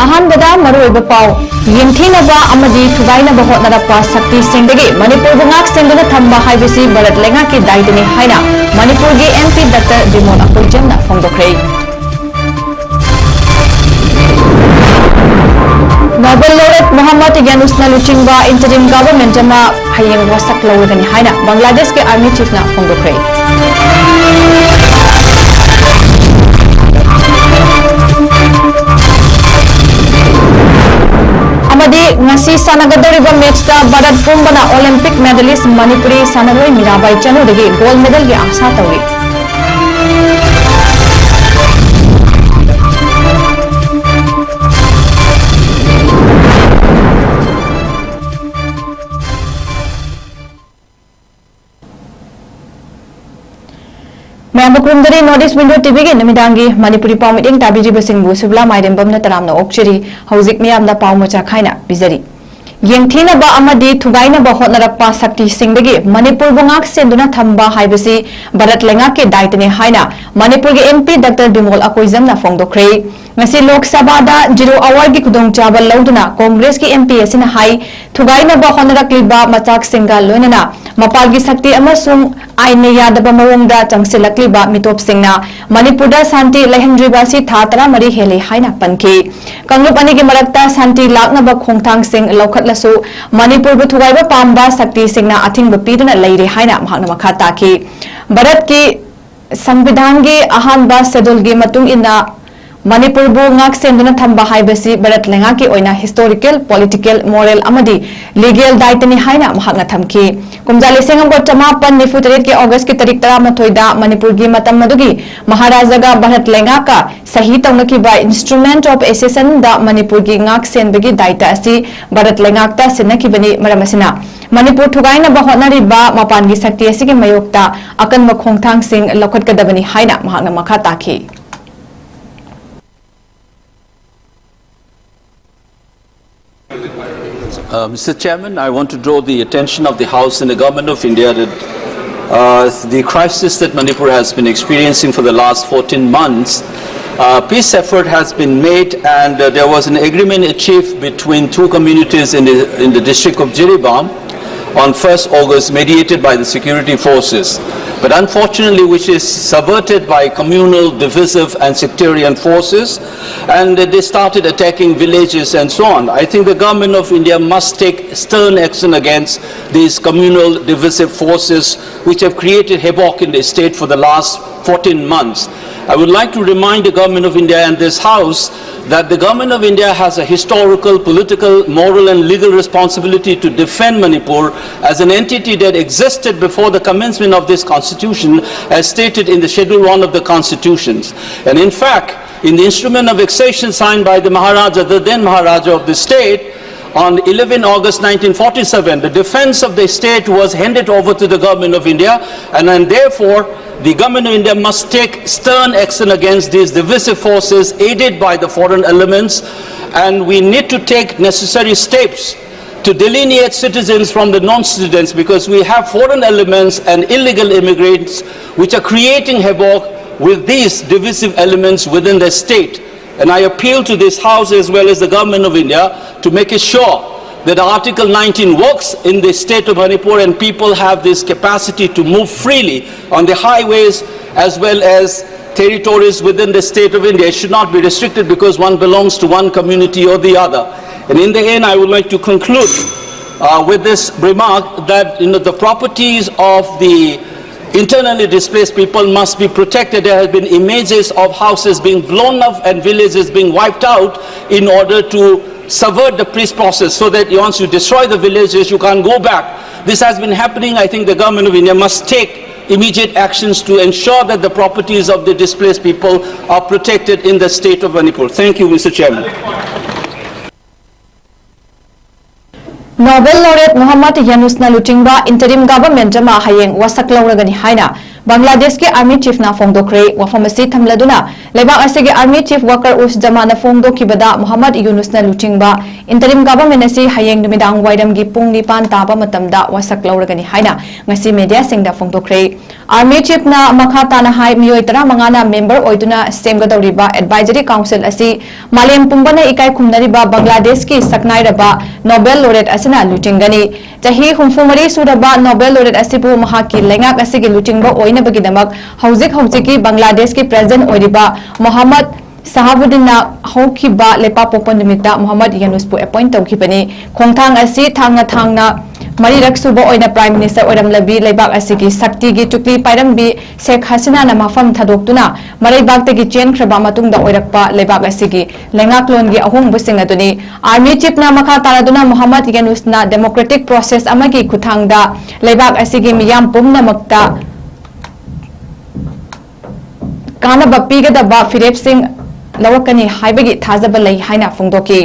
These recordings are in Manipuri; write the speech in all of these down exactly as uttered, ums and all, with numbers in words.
ꯑꯍꯥꯟꯕꯗ ꯃꯔꯨꯑꯣꯏꯕ ꯄꯥꯎ꯫ ꯌꯦꯡꯊꯤꯅꯕ ꯑꯃꯗꯤ ꯊꯨꯒꯥꯏꯅꯕ ꯍꯣꯠꯅꯔꯛꯄ ꯁꯛꯇꯤꯁꯤꯡꯗꯒꯤ ꯃꯅꯤꯄꯨꯔꯕꯨ ꯉꯥꯛ ꯁꯦꯟꯗꯨꯅ ꯊꯝꯕ ꯍꯥꯏꯕꯁꯤ ꯚꯥꯔꯠ ꯂꯩꯉꯥꯛꯀꯤ ꯗꯥꯏꯇꯅꯤ ꯍꯥꯏꯅ ꯃꯅꯤꯄꯨꯔꯒꯤ ꯑꯦꯝ ꯄꯤ ꯗꯥꯛꯇꯔ ꯕꯤꯃꯣꯜ ꯑꯀꯣꯏꯖꯝꯅ ꯐꯣꯡꯗꯣꯛꯈ꯭ꯔꯦ꯫ ꯅꯣꯕꯦꯜ ꯂꯣꯔꯦꯠ ꯃꯣꯍꯝꯃꯗ ꯌꯥꯅꯨꯁꯅ ꯂꯨꯆꯤꯡꯕ interim government ꯑꯃ ꯍꯌꯦꯡ ꯋꯥꯁꯛ ꯂꯧꯔꯒꯅꯤ ꯍꯥꯏꯅ ꯕꯪꯒ꯭ꯂꯥꯗꯦꯁꯀꯤ army chiefꯅ ꯐꯣꯡꯗꯣꯛꯈ꯭ꯔꯦ꯫ ꯑꯃꯗꯤ ꯉꯁꯤ ꯁꯥꯟꯅꯒꯗꯧꯔꯤꯕ matchꯇ ꯚꯥꯔꯠ ꯄꯨꯝꯕꯅ Olympic medalist ꯃꯅꯤꯄꯨꯔꯤ ꯁꯥꯟꯅꯔꯣꯏ ꯃꯤꯔꯥꯕꯥꯏ ꯆꯅꯨꯗꯒꯤ gold medalꯒꯤ ꯑꯥꯁꯥ ꯇꯧꯔꯤ꯫ ꯃꯌꯥꯝꯕꯨ ꯈꯨꯔꯨꯝꯖꯔꯤ꯫ North East Window ꯇꯤꯚꯤꯒꯤ ꯅꯨꯃꯤꯗꯥꯡꯒꯤ ꯃꯅꯤꯄꯨꯔꯤ ꯄꯥꯎ ꯃꯤꯠꯌꯦꯡ ꯇꯥꯕꯤꯔꯤꯕꯁꯤꯡꯕꯨ ꯁꯨꯕꯂꯥ ꯃꯥꯏꯔꯦꯝꯕꯝꯅ ꯇꯔꯥꯝꯅ ꯑꯣꯛꯆꯔꯤ꯫ ꯍꯧꯖꯤꯛ ꯃꯤꯌꯥꯝꯗ ꯄꯥꯎ ꯃꯆꯥ ꯈꯥꯏꯅ ꯄꯤꯖꯔꯤ꯫ ꯌꯦꯡꯊꯤꯅꯕ ꯑꯃꯗꯤ ꯊꯨꯒꯥꯏꯅꯕ ꯍꯣꯠꯅꯔꯛꯄ ꯁꯛꯇꯤꯁꯤꯡꯗꯒꯤ ꯃꯅꯤꯄꯨꯔꯕꯨ ꯉꯥꯛ ꯁꯦꯟꯗꯨꯅ ꯊꯝꯕ ꯍꯥꯏꯕꯁꯤ ꯚꯥꯔꯠ ꯂꯩꯉꯥꯛꯀꯤ ꯗꯥꯏꯇꯅꯤ ꯍꯥꯏꯅ ꯃꯅꯤꯄꯨꯔꯒꯤ ꯑꯦꯝ ꯄꯤ ꯗꯥꯛꯇꯔ ꯕꯤꯃꯣꯜ ꯑꯀꯣꯏꯖꯝꯅ ꯐꯣꯡꯗꯣꯛꯈ꯭ꯔꯦ꯫ ꯉꯁꯤ ꯂꯣꯛ ꯁꯚꯥꯗ zero hourꯒꯤ ꯈꯨꯗꯣꯡꯆꯥꯕ ꯂꯧꯗꯨꯅ ꯀꯣꯡꯒ꯭ꯔꯦꯁꯀꯤ ꯑꯦꯝ ꯄꯤ ꯑꯁꯤꯅ ꯍꯥꯏ, ꯊꯨꯒꯥꯏꯅꯕ ꯍꯣꯠꯅꯔꯛꯂꯤꯕ ꯃꯆꯥꯛꯁꯤꯡꯒ ꯂꯣꯏꯅꯅ ꯃꯄꯥꯜꯒꯤ ꯁꯛꯇꯤ ꯑꯃꯁꯨꯡ ꯑꯥꯏꯟꯅ ꯌꯥꯗꯕ ꯃꯑꯣꯡꯗ ꯆꯪꯁꯤꯜꯂꯛꯂꯤꯕ ꯃꯤꯇꯣꯞꯁꯤꯡꯅ ꯃꯅꯤꯄꯨꯔꯗ ꯁꯥꯟꯇꯤ ꯂꯩꯍꯟꯗ꯭ꯔꯤꯕ ꯑꯁꯤ ꯊꯥ ꯇꯔꯥꯃꯔꯤ ꯍꯦꯜꯂꯦ ꯍꯥꯏꯅ ꯄꯟꯈꯤ꯫ ꯀꯥꯡꯂꯨꯞ ꯑꯅꯤꯒꯤ ꯃꯔꯛꯇ ꯁꯥꯟꯇꯤ ꯂꯥꯛꯅꯕ ꯈꯣꯡꯊꯥꯡꯁꯤꯡ ꯂꯧꯈꯠꯂꯁꯨ ꯃꯅꯤꯄꯨꯔꯕꯨ ꯊꯨꯒꯥꯏꯕ ꯄꯥꯝꯕ ꯁꯛꯇꯤꯁꯤꯡꯅ ꯑꯊꯤꯡꯕ ꯄꯤꯗꯨꯅ ꯂꯩꯔꯦ ꯍꯥꯏꯅ ꯃꯍꯥꯛꯅ ꯃꯈꯥ ꯇꯥꯈꯤ꯫ ꯚꯥꯔꯠꯀꯤ ꯁꯪꯕꯤꯙꯥꯟꯒꯤ ꯑꯍꯥꯟꯕ schedule ꯒꯤ ꯃꯇꯨꯡ ꯏꯟꯅ ꯃꯅꯤꯄꯨꯔꯕꯨ ꯉꯥꯛ ꯁꯦꯟꯗꯨꯅ ꯊꯝꯕ ꯍꯥꯏꯕꯁꯤ ꯚꯥꯔꯠ ꯂꯩꯉꯥꯛꯀꯤ ꯑꯣꯏꯅ historical, political, moral ꯑꯃꯗꯤ legal ꯗꯥꯏꯇꯅꯤ ꯍꯥꯏꯅ ꯃꯍꯥꯛꯅ ꯊꯝꯈꯤ꯫ ꯀꯨꯝꯖꯥ ꯂꯤꯁꯤꯡ ꯑꯃꯒ ꯆꯃꯥꯄꯟ ꯅꯤꯐꯨ ꯇꯔꯦꯠꯀꯤ August ꯀꯤ ꯇꯥꯔꯤꯛ ꯇꯔꯥꯃꯥꯊꯣꯏꯗ ꯃꯅꯤꯄꯨꯔꯒꯤ ꯃꯇꯝ ꯑꯗꯨꯒꯤ ꯃꯍꯥꯔꯥꯖꯥꯒ ꯚꯥꯔꯠ ꯂꯩꯉꯥꯛꯀ ꯁꯍꯤ ꯇꯧꯅꯈꯤꯕ Instrument of Accession ꯗ ꯃꯅꯤꯄꯨꯔꯒꯤ ꯉꯥꯛ ꯁꯦꯟꯕꯒꯤ ꯗꯥꯏꯇ ꯑꯁꯤ ꯚꯥꯔꯠ ꯂꯩꯉꯥꯛꯇ ꯁꯤꯟꯅꯈꯤꯕꯅꯤ꯫ ꯃꯔꯝ ꯑꯁꯤꯅ ꯃꯅꯤꯄꯨꯔ ꯊꯨꯒꯥꯏꯅꯕ ꯍꯣꯠꯅꯔꯤꯕ ꯃꯄꯥꯟꯒꯤ ꯁꯛꯇꯤ ꯑꯁꯤꯒꯤ ꯃꯥꯌꯣꯛꯇ ꯑꯀꯟꯕ ꯈꯣꯡꯊꯥꯡꯁꯤꯡ ꯂꯧꯈꯠꯀꯗꯕꯅꯤ ꯍꯥꯏꯅ ꯃꯍꯥꯛꯅ ꯃꯈꯥ ꯇꯥꯈꯤ꯫ Uh, Mister Chairman, I want to draw the attention of the House and the Government of India that uh, the crisis that Manipur has been experiencing for the last fourteen months Uh, peace effort has been made, and uh, there was an agreement achieved between two communities in the, in the district of Jiribam on first August, mediated by the security forces. But unfortunately, which is subverted by communal, divisive, and sectarian forces, and they started attacking villages and so on. I think the government of India must take stern action against these communal, divisive forces which have created havoc in the state for the last fourteen months. I would like to remind the Government of India and this House that the Government of India has a historical, political, moral, and legal responsibility to defend Manipur as an entity that existed before the commencement of this constitution, as stated in the Schedule one of the constitutions. And in fact, in the instrument of accession signed by the Maharaja, the then Maharaja of the state, on eleven August nineteen forty-seven, the defense of the state was handed over to the Government of India, and, and therefore the Government of India must take stern action against these divisive forces aided by the foreign elements, and we need to take necessary steps to delineate citizens from the non-citizens, because we have foreign elements and illegal immigrants which are creating havoc with these divisive elements within the state. And I appeal to this House as well as the Government of India to make it sure that Article nineteen works in the state of Manipur and people have this capacity to move freely on the highways as well as territories within the state of India. It should not be restricted because one belongs to one community or the other. And in the end, I would like to conclude uh, with this remark that, you know, the properties of the internally displaced people must be protected. There have been images of houses being blown up and villages being wiped out in order to subvert the peace process, so that once you destroy the villages, you can't go back. This has been happening. I think the Government of India must take immediate actions to ensure that the properties of the displaced people are protected in the state of Manipur. Thank you, Mister Chairman. Nobel laureate Muhammad Yunusꯅ ꯂꯨꯆꯤꯡꯕ interim government ꯑꯃ ꯍꯌꯦꯡ ꯋꯥꯁꯛ ꯂꯧꯔꯒꯅꯤ ꯍꯥꯏꯅ ꯕꯪꯒ꯭ꯂꯥꯗꯦꯁꯀꯤ Army Chiefꯅ ꯐꯣꯡꯗꯣꯛꯈ꯭ꯔꯦ꯫ ꯋꯥꯐꯝ ꯑꯁꯤ ꯊꯝꯂꯗꯨꯅ ꯂꯩꯕꯥꯛ ꯑꯁꯤꯒꯤ Army Chief Wakar Uz Zamana ꯐꯣꯡꯗꯣꯛꯈꯤꯕꯗ ꯃꯨꯍꯝꯃꯗ ꯌꯨꯅꯨꯁꯅ ꯂꯨꯆꯤꯡꯕ interim government ꯑꯁꯤ ꯍꯌꯦꯡ ꯅꯨꯃꯤꯗꯥꯡ ꯋꯥꯏꯔꯝꯒꯤ ꯄꯨꯡ ꯅꯤꯄꯥꯟ ꯇꯥꯕ ꯃꯇꯝꯗ ꯋꯥꯁꯛ ꯂꯧꯔꯒꯅꯤ ꯍꯥꯏꯅ ꯉꯁꯤ mediaꯁꯤꯡꯗ ꯐꯣꯡꯗꯣꯛꯈ꯭ꯔꯦ꯫ Army Chiefꯅ ꯃꯈꯥ ꯇꯥꯅ ꯍꯥꯏ, ꯃꯤꯑꯣꯏ ꯇꯔꯥꯃꯉꯥꯅ member ꯑꯣꯏꯗꯨꯅ ꯁꯦꯝꯒꯗꯧꯔꯤꯕ Advisory Council ꯑꯁꯤ ꯃꯥꯂꯦꯝ ꯄꯨꯝꯕꯅ ꯏꯀꯥꯏ ꯈꯨꯝꯅꯔꯤꯕ ꯕꯪꯒ꯭ꯂꯥꯗꯦꯁꯀꯤ ꯁꯛꯅꯥꯏꯔꯕ Nobel Laureate ꯑꯁꯤꯅ ꯂꯨꯆꯤꯡꯒꯅꯤ꯫ ꯆꯍꯤ ꯍꯨꯝꯐꯨ ꯃꯔꯤ ꯁꯨꯔꯕ Nobel Laureate ꯑꯁꯤꯕꯨ ꯃꯍꯥꯛꯀꯤ ꯂꯩꯉꯥꯛ ꯑꯁꯤꯒꯤ ꯂꯨꯆꯤꯡꯕ ꯑꯣꯏꯅꯕꯒꯤꯗꯃꯛ ꯍꯧꯖꯤꯛ ꯍꯧꯖꯤꯛꯀꯤ ꯕꯪꯒ꯭ꯂꯥꯗꯦꯁꯀꯤ president ꯑꯣꯏꯔꯤꯕ ꯃꯣꯍꯝꯃꯗ ꯁꯍꯥꯕꯨꯗꯤꯟꯅ ꯍꯧꯈꯤꯕ ꯂꯩꯄꯥꯛꯄꯣꯛꯄ ꯅꯨꯃꯤꯠꯇ ꯃꯣꯍꯝꯃꯗ ꯌꯨꯅꯨꯁꯄꯨ appoint ꯇꯧꯈꯤꯕꯅꯤ꯫ ꯈꯣꯡꯊꯥꯡ ꯑꯁꯤ ꯊꯥꯡꯅ ꯊꯥꯡꯅ ꯃꯔꯤꯔꯛ ꯁꯨꯕ ꯑꯣꯏꯅ Prime Minister ꯑꯣꯏꯔꯝꯂꯕꯤ ꯂꯩꯕꯥꯛ ꯑꯁꯤꯒꯤ ꯁꯛꯇꯤꯒꯤ ꯆꯨꯛꯂꯤ ꯄꯥꯏꯔꯝꯕꯤ ꯁꯦꯈ ꯍꯁꯤꯅꯥꯅ ꯃꯐꯝ ꯊꯥꯗꯣꯛꯇꯨꯅ ꯃꯔꯩꯕꯥꯛꯇꯒꯤ ꯆꯦꯟꯈ꯭ꯔꯕ ꯃꯇꯨꯡꯗ ꯑꯣꯏꯔꯛꯄ ꯂꯩꯕꯥꯛ ꯑꯁꯤꯒꯤ ꯂꯩꯉꯥꯛꯂꯣꯟꯒꯤ ꯑꯍꯣꯡꯕꯁꯤꯡ ꯑꯗꯨꯅꯤ꯫ Army Chiefꯅ ꯃꯈꯥ ꯇꯥꯔꯗꯨꯅ ꯃꯣꯍꯝꯃꯗ ꯌꯨꯅꯨꯁꯅ democratic process ꯑꯃꯒꯤ ꯈꯨꯠꯊꯥꯡꯗ ꯂꯩꯕꯥꯛ ꯑꯁꯤꯒꯤ ꯃꯤꯌꯥꯝ ꯄꯨꯝꯅꯃꯛꯇ ꯀꯥꯟꯅꯕ ꯄꯤꯒꯗꯕ ꯐꯤꯔꯦꯞꯁꯤꯡ ꯂꯧꯔꯛꯀꯅꯤ ꯍꯥꯏꯕꯒꯤ ꯊꯥꯖꯕ ꯂꯩ ꯍꯥꯏꯅ ꯐꯣꯡꯗꯣꯛꯈꯤ꯫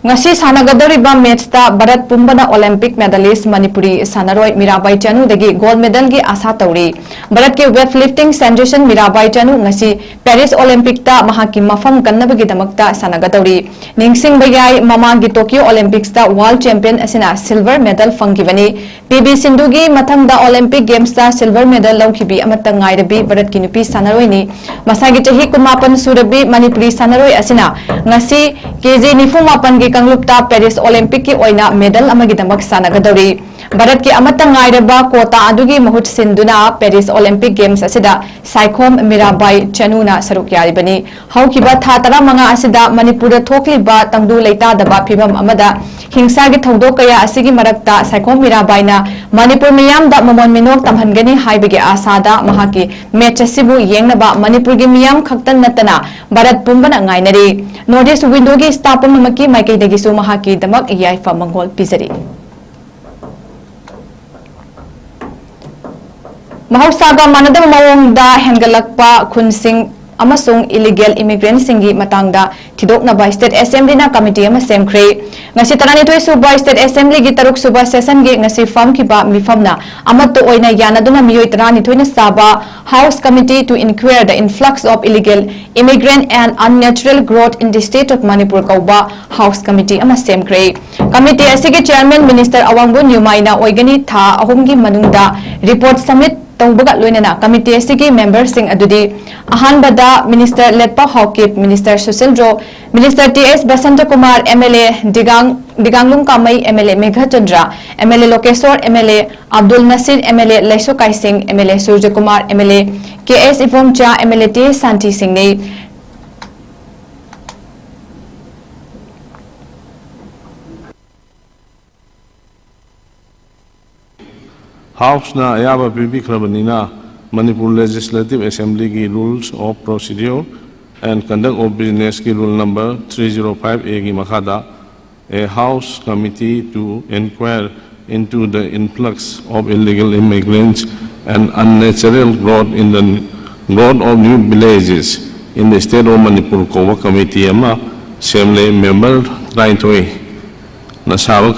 ꯉꯁꯤ ꯁꯥꯟꯅꯒꯗꯧꯔꯤꯕ matchꯇ ꯚꯥꯔꯠ ꯄꯨꯝꯕꯅ Olympic medalist ꯃꯅꯤꯄꯨꯔꯤ ꯁꯥꯟꯅꯔꯣꯏ ꯃꯤꯔꯥꯕꯥꯏ ꯆꯅꯨꯗꯒꯤ gold medalꯒꯤ ꯑꯥꯁꯥ ꯇꯧꯔꯤ꯫ ꯚꯥꯔꯠꯀꯤ weightlifting sensation ꯃꯤꯔꯥꯕꯥꯏ ꯆꯅꯨ ꯉꯁꯤ Paris Olympicꯇ ꯃꯍꯥꯛꯀꯤ ꯃꯐꯝ ꯀꯟꯅꯕꯒꯤꯗꯃꯛꯇ ꯁꯥꯟꯅꯒꯗꯧꯔꯤ꯫ ꯅꯤꯡꯁꯤꯡꯕ ꯌꯥꯏ, ꯃꯃꯥꯡꯒꯤ Tokyo Olympicsꯇ world champion ꯑꯁꯤꯅ silver medal ꯐꯪꯈꯤꯕꯅꯤ꯫ ꯄꯤ ꯚꯤ ꯁꯤꯟꯙꯨꯒꯤ ꯃꯊꯪꯗ Olympic Gamesꯇ silver medal ꯂꯧꯈꯤꯕꯤ ꯑꯃꯠꯇ ꯉꯥꯏꯔꯕꯤ ꯚꯥꯔꯠꯀꯤ ꯅꯨꯄꯤ ꯁꯥꯟꯅꯔꯣꯏꯅꯤ꯫ ꯃꯁꯥꯒꯤ ꯆꯍꯤ ꯀꯨꯟꯃꯥꯄꯟ ꯁꯨꯔꯕꯤ ꯃꯅꯤꯄꯨꯔꯤ ꯁꯥꯟꯅꯔꯣꯏ ꯑꯁꯤꯅ ꯉꯁꯤ ꯀꯦ ꯖꯤ ꯅꯤꯐꯨ ꯃꯥꯄꯟꯒꯤ ꯀꯥꯡꯂꯨꯞꯇ Paris Olympicꯀꯤ ꯑꯣꯏꯅ medal ꯑꯃꯒꯤꯗꯃꯛ ꯁꯥꯟꯅꯒꯗꯧꯔꯤ꯫ ꯚꯥꯔꯠꯀꯤ ꯑꯃꯠꯇ ꯉꯥꯏꯔꯕ quota ꯑꯗꯨꯒꯤ ꯃꯍꯨꯠ ꯁꯤꯟꯗꯨꯅ Paris Olympic Games ꯑꯁꯤꯗ ꯁꯥꯏꯈꯣꯝ ꯃꯤꯔꯥꯕꯥꯏ ꯆꯅꯨꯅ ꯁꯔꯨꯛ ꯌꯥꯔꯤꯕꯅꯤ꯫ ꯍꯧꯈꯤꯕ ꯊꯥ ꯇꯔꯥꯃꯉꯥ ꯑꯁꯤꯗ ꯃꯅꯤꯄꯨꯔꯗ ꯊꯣꯛꯂꯤꯕ ꯇꯪꯗꯨ ꯂꯩꯇꯥꯗꯕ ꯐꯤꯚꯝ ꯑꯃꯗ ꯍꯤꯡꯁꯥꯒꯤ ꯊꯧꯗꯣꯛ ꯀꯌꯥ ꯑꯁꯤꯒꯤ ꯃꯔꯛꯇ ꯁꯥꯏꯈꯣꯝ ꯃꯤꯔꯥꯕꯥꯏꯅ ꯃꯅꯤꯄꯨꯔ ꯃꯤꯌꯥꯝꯗ ꯃꯃꯣꯟ ꯃꯤꯅꯣꯛ ꯇꯝꯍꯟꯒꯅꯤ ꯍꯥꯏꯕꯒꯤ ꯑꯥꯁꯥꯗ ꯃꯍꯥꯛꯀꯤ match ꯑꯁꯤꯕꯨ ꯌꯦꯡꯅꯕ ꯃꯅꯤꯄꯨꯔꯒꯤ ꯃꯤꯌꯥꯝ ꯈꯛꯇ ꯅꯠꯇꯅ ꯚꯥꯔꯠ ꯄꯨꯝꯕꯅ ꯉꯥꯏꯅꯔꯤ꯫ North East Windowꯒꯤ staff ꯄꯨꯝꯅꯃꯛꯀꯤ ꯃꯥꯏꯀꯩꯗꯒꯤꯁꯨ ꯃꯍꯥꯛꯀꯤꯗꯃꯛ ꯌꯥꯏꯐ ꯃꯪꯒꯣꯜ ꯄꯤꯖꯔꯤ꯫ ꯃꯍꯧꯁꯥꯒ ꯃꯥꯟꯅꯗꯕ ꯃꯑꯣꯡꯗ ꯍꯦꯟꯒꯠꯂꯛꯄ ꯈꯨꯟꯁꯤꯡ ꯑꯃꯁꯨꯡ illegal immigrantꯁꯤꯡꯒꯤ ꯃꯇꯥꯡꯗ ꯊꯤꯗꯣꯛꯅꯕ state assemblyꯅ committee ꯑꯃ ꯁꯦꯝꯈ꯭ꯔꯦ꯫ ꯉꯁꯤ ꯇꯔꯥꯅꯤꯊꯣꯏ ꯁꯨꯕ State Assembly ꯒꯤ ꯇꯔꯨꯛ ꯁꯨꯕ session ꯒꯤ ꯉꯁꯤ ꯐꯝꯈꯤꯕ ꯃꯤꯐꯝꯅ ꯑꯃꯠꯇ ꯑꯣꯏꯅ ꯌꯥꯅꯗꯨꯅ ꯃꯤꯑꯣꯏ ꯇꯔꯥꯅꯤꯊꯣꯏꯅ ꯁꯥꯕ House Committee to Inquire the Influx of Illegal Immigrant and Unnatural Growth in the State of Manipur ꯀꯧꯕ House Committee ꯑꯃ ꯁꯦꯝꯈ꯭ꯔꯦ꯫ Committee ꯑꯁꯤꯒꯤ Chairman Minister ꯑꯋꯥꯡꯕ ꯅ꯭ꯌꯨꯃꯥꯏꯅ ꯑꯣꯏꯒꯅꯤ꯫ ꯊꯥ ꯑꯍꯨꯝꯒꯤ ꯃꯅꯨꯡꯗ report submit ꯇꯧꯕꯒ ꯂꯣꯏꯅꯅ committee ꯑꯁꯤꯒꯤ member ꯁꯤꯡ ꯑꯗꯨꯗꯤ ꯑꯍꯥꯟꯕꯗ Minister ꯂꯦꯠꯄꯥꯎ Haokip, Minister Sushil Ro, Minister T S Basanta Kumar, M L A Digang, Diganglung Kamei, M L A Meghachandra, M L A Lokeshor, M L A Abdul Nasir, M L A Leisho Keishing, M L A Suraj Kumar, M L A K S Ibomcha, M L A T S Shanti ꯁꯤꯡꯅꯤ꯫ House ꯅ ꯑꯌꯥꯕ ꯄꯤꯕꯤꯈ꯭ꯔꯕꯅꯤꯅ, Manipur Legislative Assembly ꯒꯤ Rules of Procedure and Conduct of Business ꯀꯤ Rule number three zero five A ꯒꯤ ꯃꯈꯥꯗ, a House Committee to Inquire into the Influx of Illegal Immigrants and Unnatural Growth in the Growth of New Villages in the State of Manipur ꯀꯧꯕ committee ꯑꯃ ꯁꯦꯝꯂꯦ꯫ Member ꯇꯔꯥꯅꯤꯊꯣꯏꯅ ꯁꯥꯕ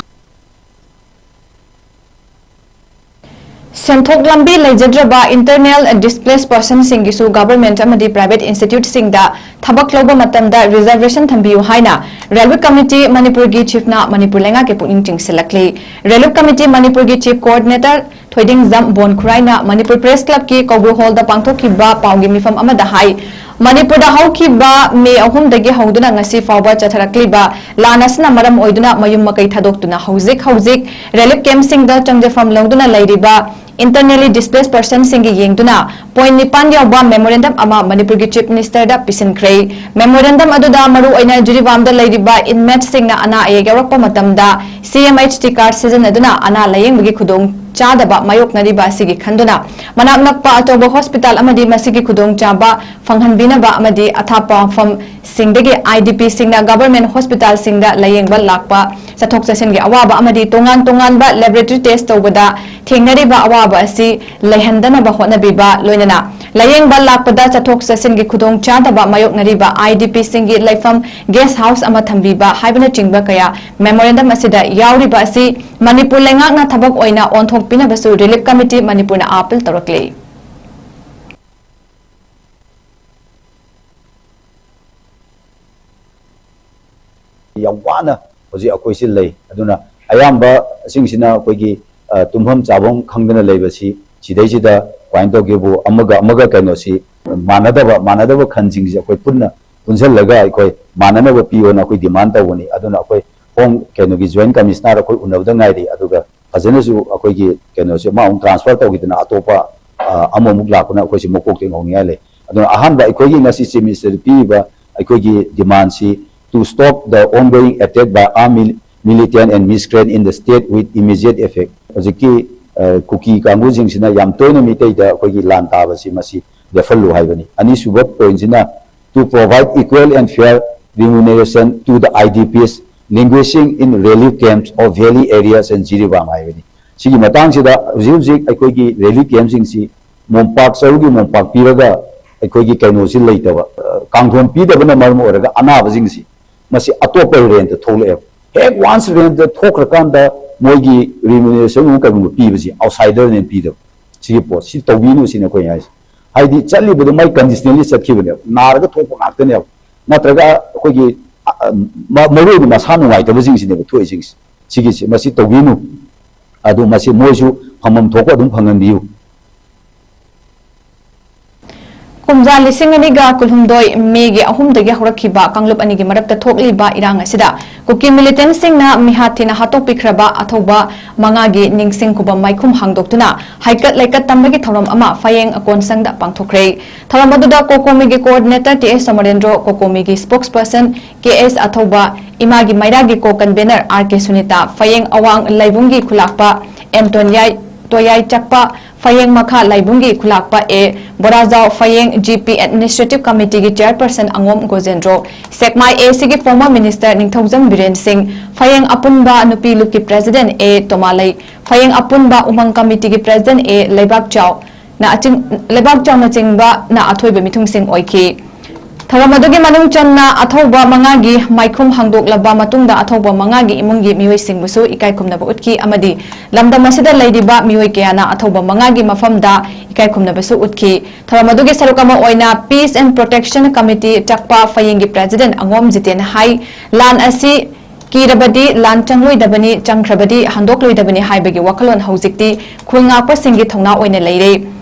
ꯁꯦꯟꯊꯣꯛ ꯂꯝꯕꯤ ꯂꯩꯖꯗ꯭ꯔꯕ internally displaced person ꯁꯤꯡꯒꯤꯁꯨ government ꯑꯃꯗꯤ private institute ꯁꯤꯡꯗ ꯊꯕꯛ ꯂꯧꯕ ꯃꯇꯝꯗ reservation ꯊꯝꯕꯤꯌꯨ ꯍꯥꯏꯅ Railway Committee ꯃꯅꯤꯄꯨꯔꯒꯤ chief ꯅ ꯃꯅꯤꯄꯨꯔ ꯂꯩꯉꯥꯛꯀꯤ ꯄꯨꯛꯅꯤꯡ ꯆꯤꯡꯁꯤꯜꯂꯛꯂꯤ꯫ Railway Committee ꯃꯅꯤꯄꯨꯔꯒꯤ chief coordinator ꯊꯣꯏꯗꯤꯡꯖꯝ ꯕꯣꯟꯈꯨꯔꯥꯏꯅ Manipur Press Club ꯀꯤ ꯀꯧꯕ꯭ꯔꯨ hall ꯗ ꯄꯥꯡꯊꯣꯛꯈꯤꯕ ꯄꯥꯎꯒꯤ ꯃꯤꯐꯝ ꯑꯃꯗ ꯍꯥꯏ, ꯃꯅꯤꯄꯨꯔꯗ ꯍꯧꯈꯤꯕ ꯃꯦ ꯑꯍꯨꯝꯗꯒꯤ ꯍꯧꯗꯨꯅ ꯉꯁꯤ ꯐꯥꯎꯕ ꯆꯠꯊꯔꯛꯂꯤꯕ ꯂꯥꯟ ꯑꯁꯤꯅ ꯃꯔꯝ ꯑꯣꯏꯗꯨꯅ ꯃꯌꯨꯝ ꯃꯀꯩ ꯊꯥꯗꯣꯛꯇꯨꯅ ꯍꯧꯖꯤꯛ ꯍꯧꯖꯤꯛ relief camp ꯁꯤꯡꯗ ꯆꯪꯖꯐꯝ ꯂꯧꯗꯨꯅ ꯂꯩꯔꯤꯕ internally displaced person ꯁꯤꯡꯒꯤ ꯌꯦꯡꯗꯨꯅ point ꯅꯤꯄꯥꯟ ꯌꯥꯎꯕ memorandum ꯑꯃ ꯃꯅꯤꯄꯨꯔꯒꯤ chief minister ꯗ ꯄꯤꯁꯤꯟꯈ꯭ꯔꯦ꯫ Memorandum ꯑꯗꯨꯗ ꯃꯔꯨꯑꯣꯏꯅ ꯖꯤꯔꯤꯕꯥꯝꯗ ꯂꯩꯔꯤꯕ inmate ꯁꯤꯡꯅ ꯑꯅꯥ ꯑꯌꯦꯛ ꯌꯥꯎꯔꯛꯄ ꯃꯇꯝꯗ C M H T card ꯁꯤꯖꯤꯟꯅꯗꯨꯅ ꯑꯅꯥ ꯂꯥꯌꯦꯡꯕꯒꯤ ꯈꯨꯗꯣꯡ ꯆꯥꯗꯕ ꯃꯥꯌꯣꯛꯅꯔꯤꯕ ꯑꯁꯤꯒꯤ ꯈꯟꯗꯨꯅ ꯃꯅꯥꯛ ꯅꯛꯄ ꯑꯆꯧꯕ hospital ꯑꯃꯗꯤ ꯃꯁꯤꯒꯤ ꯈꯨꯗꯣꯡꯆꯥꯕ ꯐꯪꯍꯟꯕꯤꯅꯕ ꯑꯃꯗꯤ ꯑꯊꯥꯞꯄ ꯃꯐꯝꯁꯤꯡꯗꯒꯤ I D P ꯁꯤꯡꯅ government hospital ꯁꯤꯡꯗ ꯂꯥꯌꯦꯡꯕ ꯂꯥꯛꯄ, ꯆꯠꯊꯣꯛ ꯆꯠꯁꯤꯟꯒꯤ ꯑꯋꯥꯕ ꯑꯃꯗꯤ ꯇꯣꯉꯥꯟ ꯇꯣꯉꯥꯟꯕ laboratory test ꯇꯧꯕꯗ ꯊꯦꯡꯅꯔꯤꯕ ꯑꯋꯥꯕ ꯑꯁꯤ ꯂꯩꯍꯟꯗꯅꯕ ꯍꯣꯠꯅꯕꯤꯕ, ꯂꯣꯏꯅꯅ ꯂꯥꯌꯦꯡꯕ ꯂꯥꯛꯄꯗ ꯆꯠꯊꯣꯛ ꯆꯠꯁꯤꯟꯒꯤ ꯈꯨꯗꯣꯡꯆꯥꯗꯕ ꯃꯥꯌꯣꯛꯅꯔꯤꯕ IDPꯁꯤꯡꯒꯤ ꯂꯩꯐꯝ guest house ꯑꯃ ꯊꯝꯕꯤꯕ ꯍꯥꯏꯕꯅꯆꯤꯡꯕ ꯀꯌꯥ memorandum ꯑꯁꯤꯗ ꯌꯥꯎꯔꯤꯕ ꯑꯁꯤ ꯃꯅꯤꯄꯨꯔ ꯂꯩꯉꯥꯛꯅ ꯊꯕꯛ ꯑꯣꯏꯅ ꯑꯣꯟꯊꯣꯛꯄꯤꯅꯕꯁꯨ Relief Committee ꯃꯅꯤꯄꯨꯔꯅ appeal ꯇꯧꯔꯛꯂꯤ꯫ ꯌꯥꯝ ꯋꯥꯅ ꯍꯧꯖꯤꯛ ꯑꯩꯈꯣꯏꯁꯤ ꯂꯩ꯫ ꯑꯗꯨꯅ ꯑꯌꯥꯝꯕꯁꯤꯡꯁꯤꯅ ꯑꯩꯈꯣꯏꯒꯤ, ꯑ, ꯇꯨꯝꯐꯝ ꯆꯥꯐꯝ ꯈꯪꯗꯅ ꯂꯩꯕꯁꯤ, ꯁꯤꯗꯩꯁꯤꯗ ꯀꯃꯥꯏꯅ ꯇꯧꯒꯦꯕꯨ, ꯑꯃꯒ ꯑꯃꯒ ꯀꯩꯅꯣꯁꯤ ꯃꯥꯟꯅꯗꯕ, ꯃꯥꯟꯅꯗꯕ ꯈꯟꯁꯤꯡꯁꯤ ꯑꯩꯈꯣꯏ ꯄꯨꯟꯅ ꯄꯨꯟꯁꯤꯜꯂꯒ ꯑꯩꯈꯣꯏ ꯃꯥꯟꯅꯅꯕ ꯄꯤꯌꯣꯅ ꯑꯩꯈꯣꯏ demand ꯇꯧꯕꯅꯤ꯫ ꯑꯗꯨꯅ ꯑꯩꯈꯣꯏ home, ꯀꯩꯅꯣꯒꯤ, Joint Commissioner ꯑꯩꯈꯣꯏ ꯎꯅꯕꯗ ꯉꯥꯏꯔꯤ꯫ ꯑꯗꯨꯒ ꯐꯖꯅꯁꯨ ꯑꯩꯈꯣꯏꯒꯤ ꯀꯩꯅꯣꯁꯦ ꯃꯥ ꯑꯃꯨꯛ transfer ꯇꯧꯈꯤꯗꯅ ꯑꯇꯣꯞꯄ, ꯑ, ꯑꯃꯃꯨꯛ ꯂꯥꯛꯄꯅ ꯑꯩꯈꯣꯏꯁꯦ ꯃꯀꯣꯛꯇꯒꯤ ꯍꯧꯅꯤꯡꯉꯥꯏ ꯂꯩ꯫ ꯑꯗꯨꯅ ꯑꯍꯥꯟꯕ ꯑꯩꯈꯣꯏꯒꯤ ꯉꯁꯤ Chief Minister ꯗ ꯄꯤꯔꯤꯕ ꯑꯩꯈꯣꯏꯒꯤ demandꯁꯤ, "To stop the ongoing attack by armed mil-, militant and miscreant in the state with immediate effect." ꯍꯧꯖꯤꯛꯀꯤ, ꯑ, ꯀꯨꯀꯤ ꯀꯥꯡꯕꯨꯁꯤꯡꯁꯤꯅ ꯌꯥꯝ ꯇꯣꯏꯅ ꯃꯤꯇꯩꯗ ꯑꯩꯈꯣꯏꯒꯤ ꯂꯥꯟ ꯇꯥꯕꯁꯤ ꯃꯁꯤ ꯂꯦꯞꯍꯜꯂꯨ ꯍꯥꯏꯕꯅꯤ꯫ ꯑꯅꯤꯁꯨꯕ pointꯁꯤꯅ, "To provide equal and fair remuneration to the IDPs languishing in relief camps of valley areas and Jiribam" ꯍꯥꯏꯕꯅꯤ꯫ ꯁꯤꯒꯤ ꯃꯇꯥꯡꯁꯤꯗ ꯍꯧꯖꯤꯛ ꯍꯧꯖꯤꯛ ꯑꯩꯈꯣꯏꯒꯤ relief campꯁꯤꯡꯁꯤ ꯃꯣꯝꯄꯥꯛ ꯆꯔꯨꯒꯤ ꯃꯣꯝꯄꯥꯛ ꯄꯤꯔꯒ ꯑꯩꯈꯣꯏꯒꯤ ꯀꯩꯅꯣꯁꯤ ꯂꯩꯇꯕ, ꯑ, ꯀꯥꯡꯊꯣꯟ ꯄꯤꯗꯕꯅ ꯃꯔꯝ ꯑꯣꯏꯔꯒ ꯑꯅꯥꯕꯁꯤꯡꯁꯤ ꯃꯁꯤ ꯑꯇꯣꯞꯄ rent ꯊꯣꯛꯂꯛꯑꯦꯕ꯫ ꯍꯦꯛ once rent ꯊꯣꯛꯈ꯭ꯔꯀꯥꯟꯗ ꯃꯣꯏꯒꯤ remuneration ꯒꯨꯝꯕ ꯀꯩꯒꯨꯝꯕ ꯄꯤꯕꯁꯤ outsider ꯅꯦ ꯄꯤꯗꯕ꯫ ꯁꯤꯒꯤ ꯄꯣꯠꯁꯤ ꯇꯧꯕꯤꯅꯨ ꯁꯤꯅꯤ ꯑꯩꯈꯣꯏꯅ ꯍꯥꯏꯁꯦ꯫ ꯍꯥꯏꯗꯤ ꯆꯠꯂꯤꯕꯗꯣ ꯃꯥꯏ conditionally ꯆꯠꯈꯤꯕꯅꯦꯕ꯫ ꯅꯥꯔꯒ ꯊꯣꯛꯄ ꯉꯥꯛꯇꯅꯦꯕ꯫ ꯅꯠꯇ꯭ꯔꯒ ꯑꯩꯈꯣꯏꯒꯤ, ꯑ, ꯑ, ꯃ-, ꯃꯔꯨ ꯑꯣꯏꯅ ꯃꯁꯥ ꯅꯨꯡꯉꯥꯏꯇꯕꯁꯤꯡꯁꯤꯅꯦꯕ ꯊꯣꯛꯏꯁꯤꯡꯁꯦ꯫ ꯁꯤꯒꯤꯁꯤ, ꯃꯁꯤ ꯇꯧꯕꯤꯅꯨ꯫ ꯑꯗꯨ ꯃꯁꯤ ꯃꯣꯏꯁꯨ ꯐꯪꯐꯝ ꯊꯣꯛꯄ ꯑꯗꯨꯝ ꯐꯪꯍꯟꯕꯤꯌꯨ꯫ ꯀꯨꯝꯖꯥ ꯂꯤꯁꯤꯡ ꯑꯅꯤꯒ ꯀꯨꯟꯍꯨꯝꯗꯣꯏ May ꯒꯤ ꯑꯍꯨꯝꯗꯒꯤ ꯍꯧꯔꯛꯈꯤꯕ ꯀꯥꯡꯂꯨꯞ ꯑꯅꯤꯒꯤ ꯃꯔꯛꯇ ꯊꯣꯛꯂꯤꯕ ꯏꯔꯥꯡ ꯑꯁꯤꯗ ꯀꯨꯀꯤ militant ꯁꯤꯡꯅ ꯃꯤꯍꯥꯠ ꯊꯤꯅ ꯍꯥꯠꯇꯣꯛꯄꯤꯈ꯭ꯔꯕ ꯑꯊꯧꯕ ꯃꯉꯥꯒꯤ ꯅꯤꯡꯁꯤꯡ ꯈꯨꯕꯝ ꯃꯥꯏꯈꯨꯝ ꯍꯥꯡꯗꯣꯛꯇꯨꯅ ꯍꯩꯀꯠ ꯂꯩꯀꯠ ꯇꯝꯕꯒꯤ ꯊꯧꯔꯝ ꯑꯃ ꯐꯌꯦꯡ ꯑꯀꯣꯟꯁꯪꯗ ꯄꯥꯡꯊꯣꯛꯈ꯭ꯔꯦ꯫ ꯊꯧꯔꯝ ꯑꯗꯨꯗ ꯀꯣꯀꯣꯃꯤꯒꯤ coordinator ꯇꯤ ꯑꯦꯁ ꯁꯣꯃꯣꯔꯦꯟꯗ꯭ꯔꯣ, ꯀꯣꯀꯣꯃꯤꯒꯤ spokesperson ꯀꯦ ꯑꯦꯁ ꯑꯊꯧꯕ, ꯏꯃꯥꯒꯤ ꯃꯩꯔꯥꯒꯤ co-convener ꯑꯥꯔ ꯀꯦ ꯁꯨꯅꯤꯇꯥ, ꯐꯌꯦꯡ ꯑꯋꯥꯡ ꯂꯥꯏꯕꯨꯡꯒꯤ ꯈꯨꯂꯥꯛꯄ ꯑꯦꯝ ꯇꯣꯟꯌꯥꯏ, ꯇꯣꯌꯥꯏ ꯆꯛꯄ, ꯐꯌꯦꯡ ꯃꯈꯥ ꯂꯥꯏꯕꯨꯡꯒꯤ ꯈꯨꯂꯥꯛꯄ ꯑꯦ ꯕꯣꯔꯥꯖꯥꯎ, ꯐꯌꯦꯡ ꯖꯤ ꯄꯤ administrative committee ꯒꯤ chairperson ꯑꯉꯣꯝ ꯒꯣꯖꯦꯟꯗ꯭ꯔꯣ, ꯁꯦꯛꯃꯥꯏ ꯑꯦ ꯁꯤꯒꯤ former minister ꯅꯤꯡꯊꯧꯖꯝ ꯕꯤꯔꯦꯟ ꯁꯤꯡ, ꯐꯌꯦꯡ ꯑꯄꯨꯟꯕ ꯅꯨꯄꯤ ꯂꯨꯞꯀꯤ president ꯑꯦ ꯇꯣꯃꯥꯂꯩ, ꯐꯌꯦꯡ ꯑꯄꯨꯟꯕ ꯎꯃꯪ committee ꯒꯤ president ꯑꯦ ꯂꯩꯕꯥꯛꯆꯥꯎ, ꯂꯩꯕꯥꯛ ꯆꯥꯎꯅ ꯆꯤꯡꯕꯅ ꯑꯊꯣꯏꯕ ꯃꯤꯊꯨꯡꯁꯤꯡ ꯑꯣꯏꯈꯤ꯫ ꯊꯧꯔꯝ ꯑꯗꯨꯒꯤ ꯃꯅꯨꯡ ꯆꯟꯅ ꯑꯊꯧꯕ ꯃꯉꯥꯒꯤ ꯃꯥꯏꯈꯨꯝ ꯍꯥꯡꯗꯣꯛꯂꯕ ꯃꯇꯨꯡꯗ ꯑꯊꯧꯕ ꯃꯉꯥꯒꯤ ꯏꯃꯨꯡꯒꯤ ꯃꯤꯑꯣꯏꯁꯤꯡꯕꯨꯁꯨ ꯏꯀꯥꯏ ꯈꯨꯝꯅꯕ ꯎꯠꯈꯤ ꯑꯃꯗꯤ ꯂꯝꯗꯝ ꯑꯁꯤꯗ ꯂꯩꯔꯤꯕ ꯃꯤꯑꯣꯏ ꯀꯌꯥꯅ ꯑꯊꯧꯕ ꯃꯉꯥꯒꯤ ꯃꯐꯝꯗ ꯏꯀꯥꯏ ꯈꯨꯝꯅꯕꯁꯨ ꯎꯠꯈꯤ꯫ ꯊꯧꯔꯝ ꯑꯗꯨꯒꯤ ꯁꯔꯨꯛ ꯑꯃ ꯑꯣꯏꯅ Peace and Protection Committee ꯆꯛꯄ ꯐꯌꯦꯡꯒꯤ President ꯑꯉꯣꯝ Jiten ꯍꯥꯏ, ꯂꯥꯟ ꯑꯁꯤ ꯀꯤꯔꯕꯗꯤ ꯂꯥꯟ ꯆꯪꯂꯣꯏꯗꯕꯅꯤ, ꯆꯪꯈ꯭ꯔꯕꯗꯤ ꯍꯟꯗꯣꯛꯂꯣꯏꯗꯕꯅꯤ ꯍꯥꯏꯕꯒꯤ ꯋꯥꯈꯜꯂꯣꯟ ꯍꯧꯖꯤꯛꯇꯤ ꯈꯨꯜ ꯉꯥꯛꯄꯁꯤꯡꯒꯤ ꯊꯧꯅꯥ ꯑꯣꯏꯅ ꯂꯩꯔꯦ꯫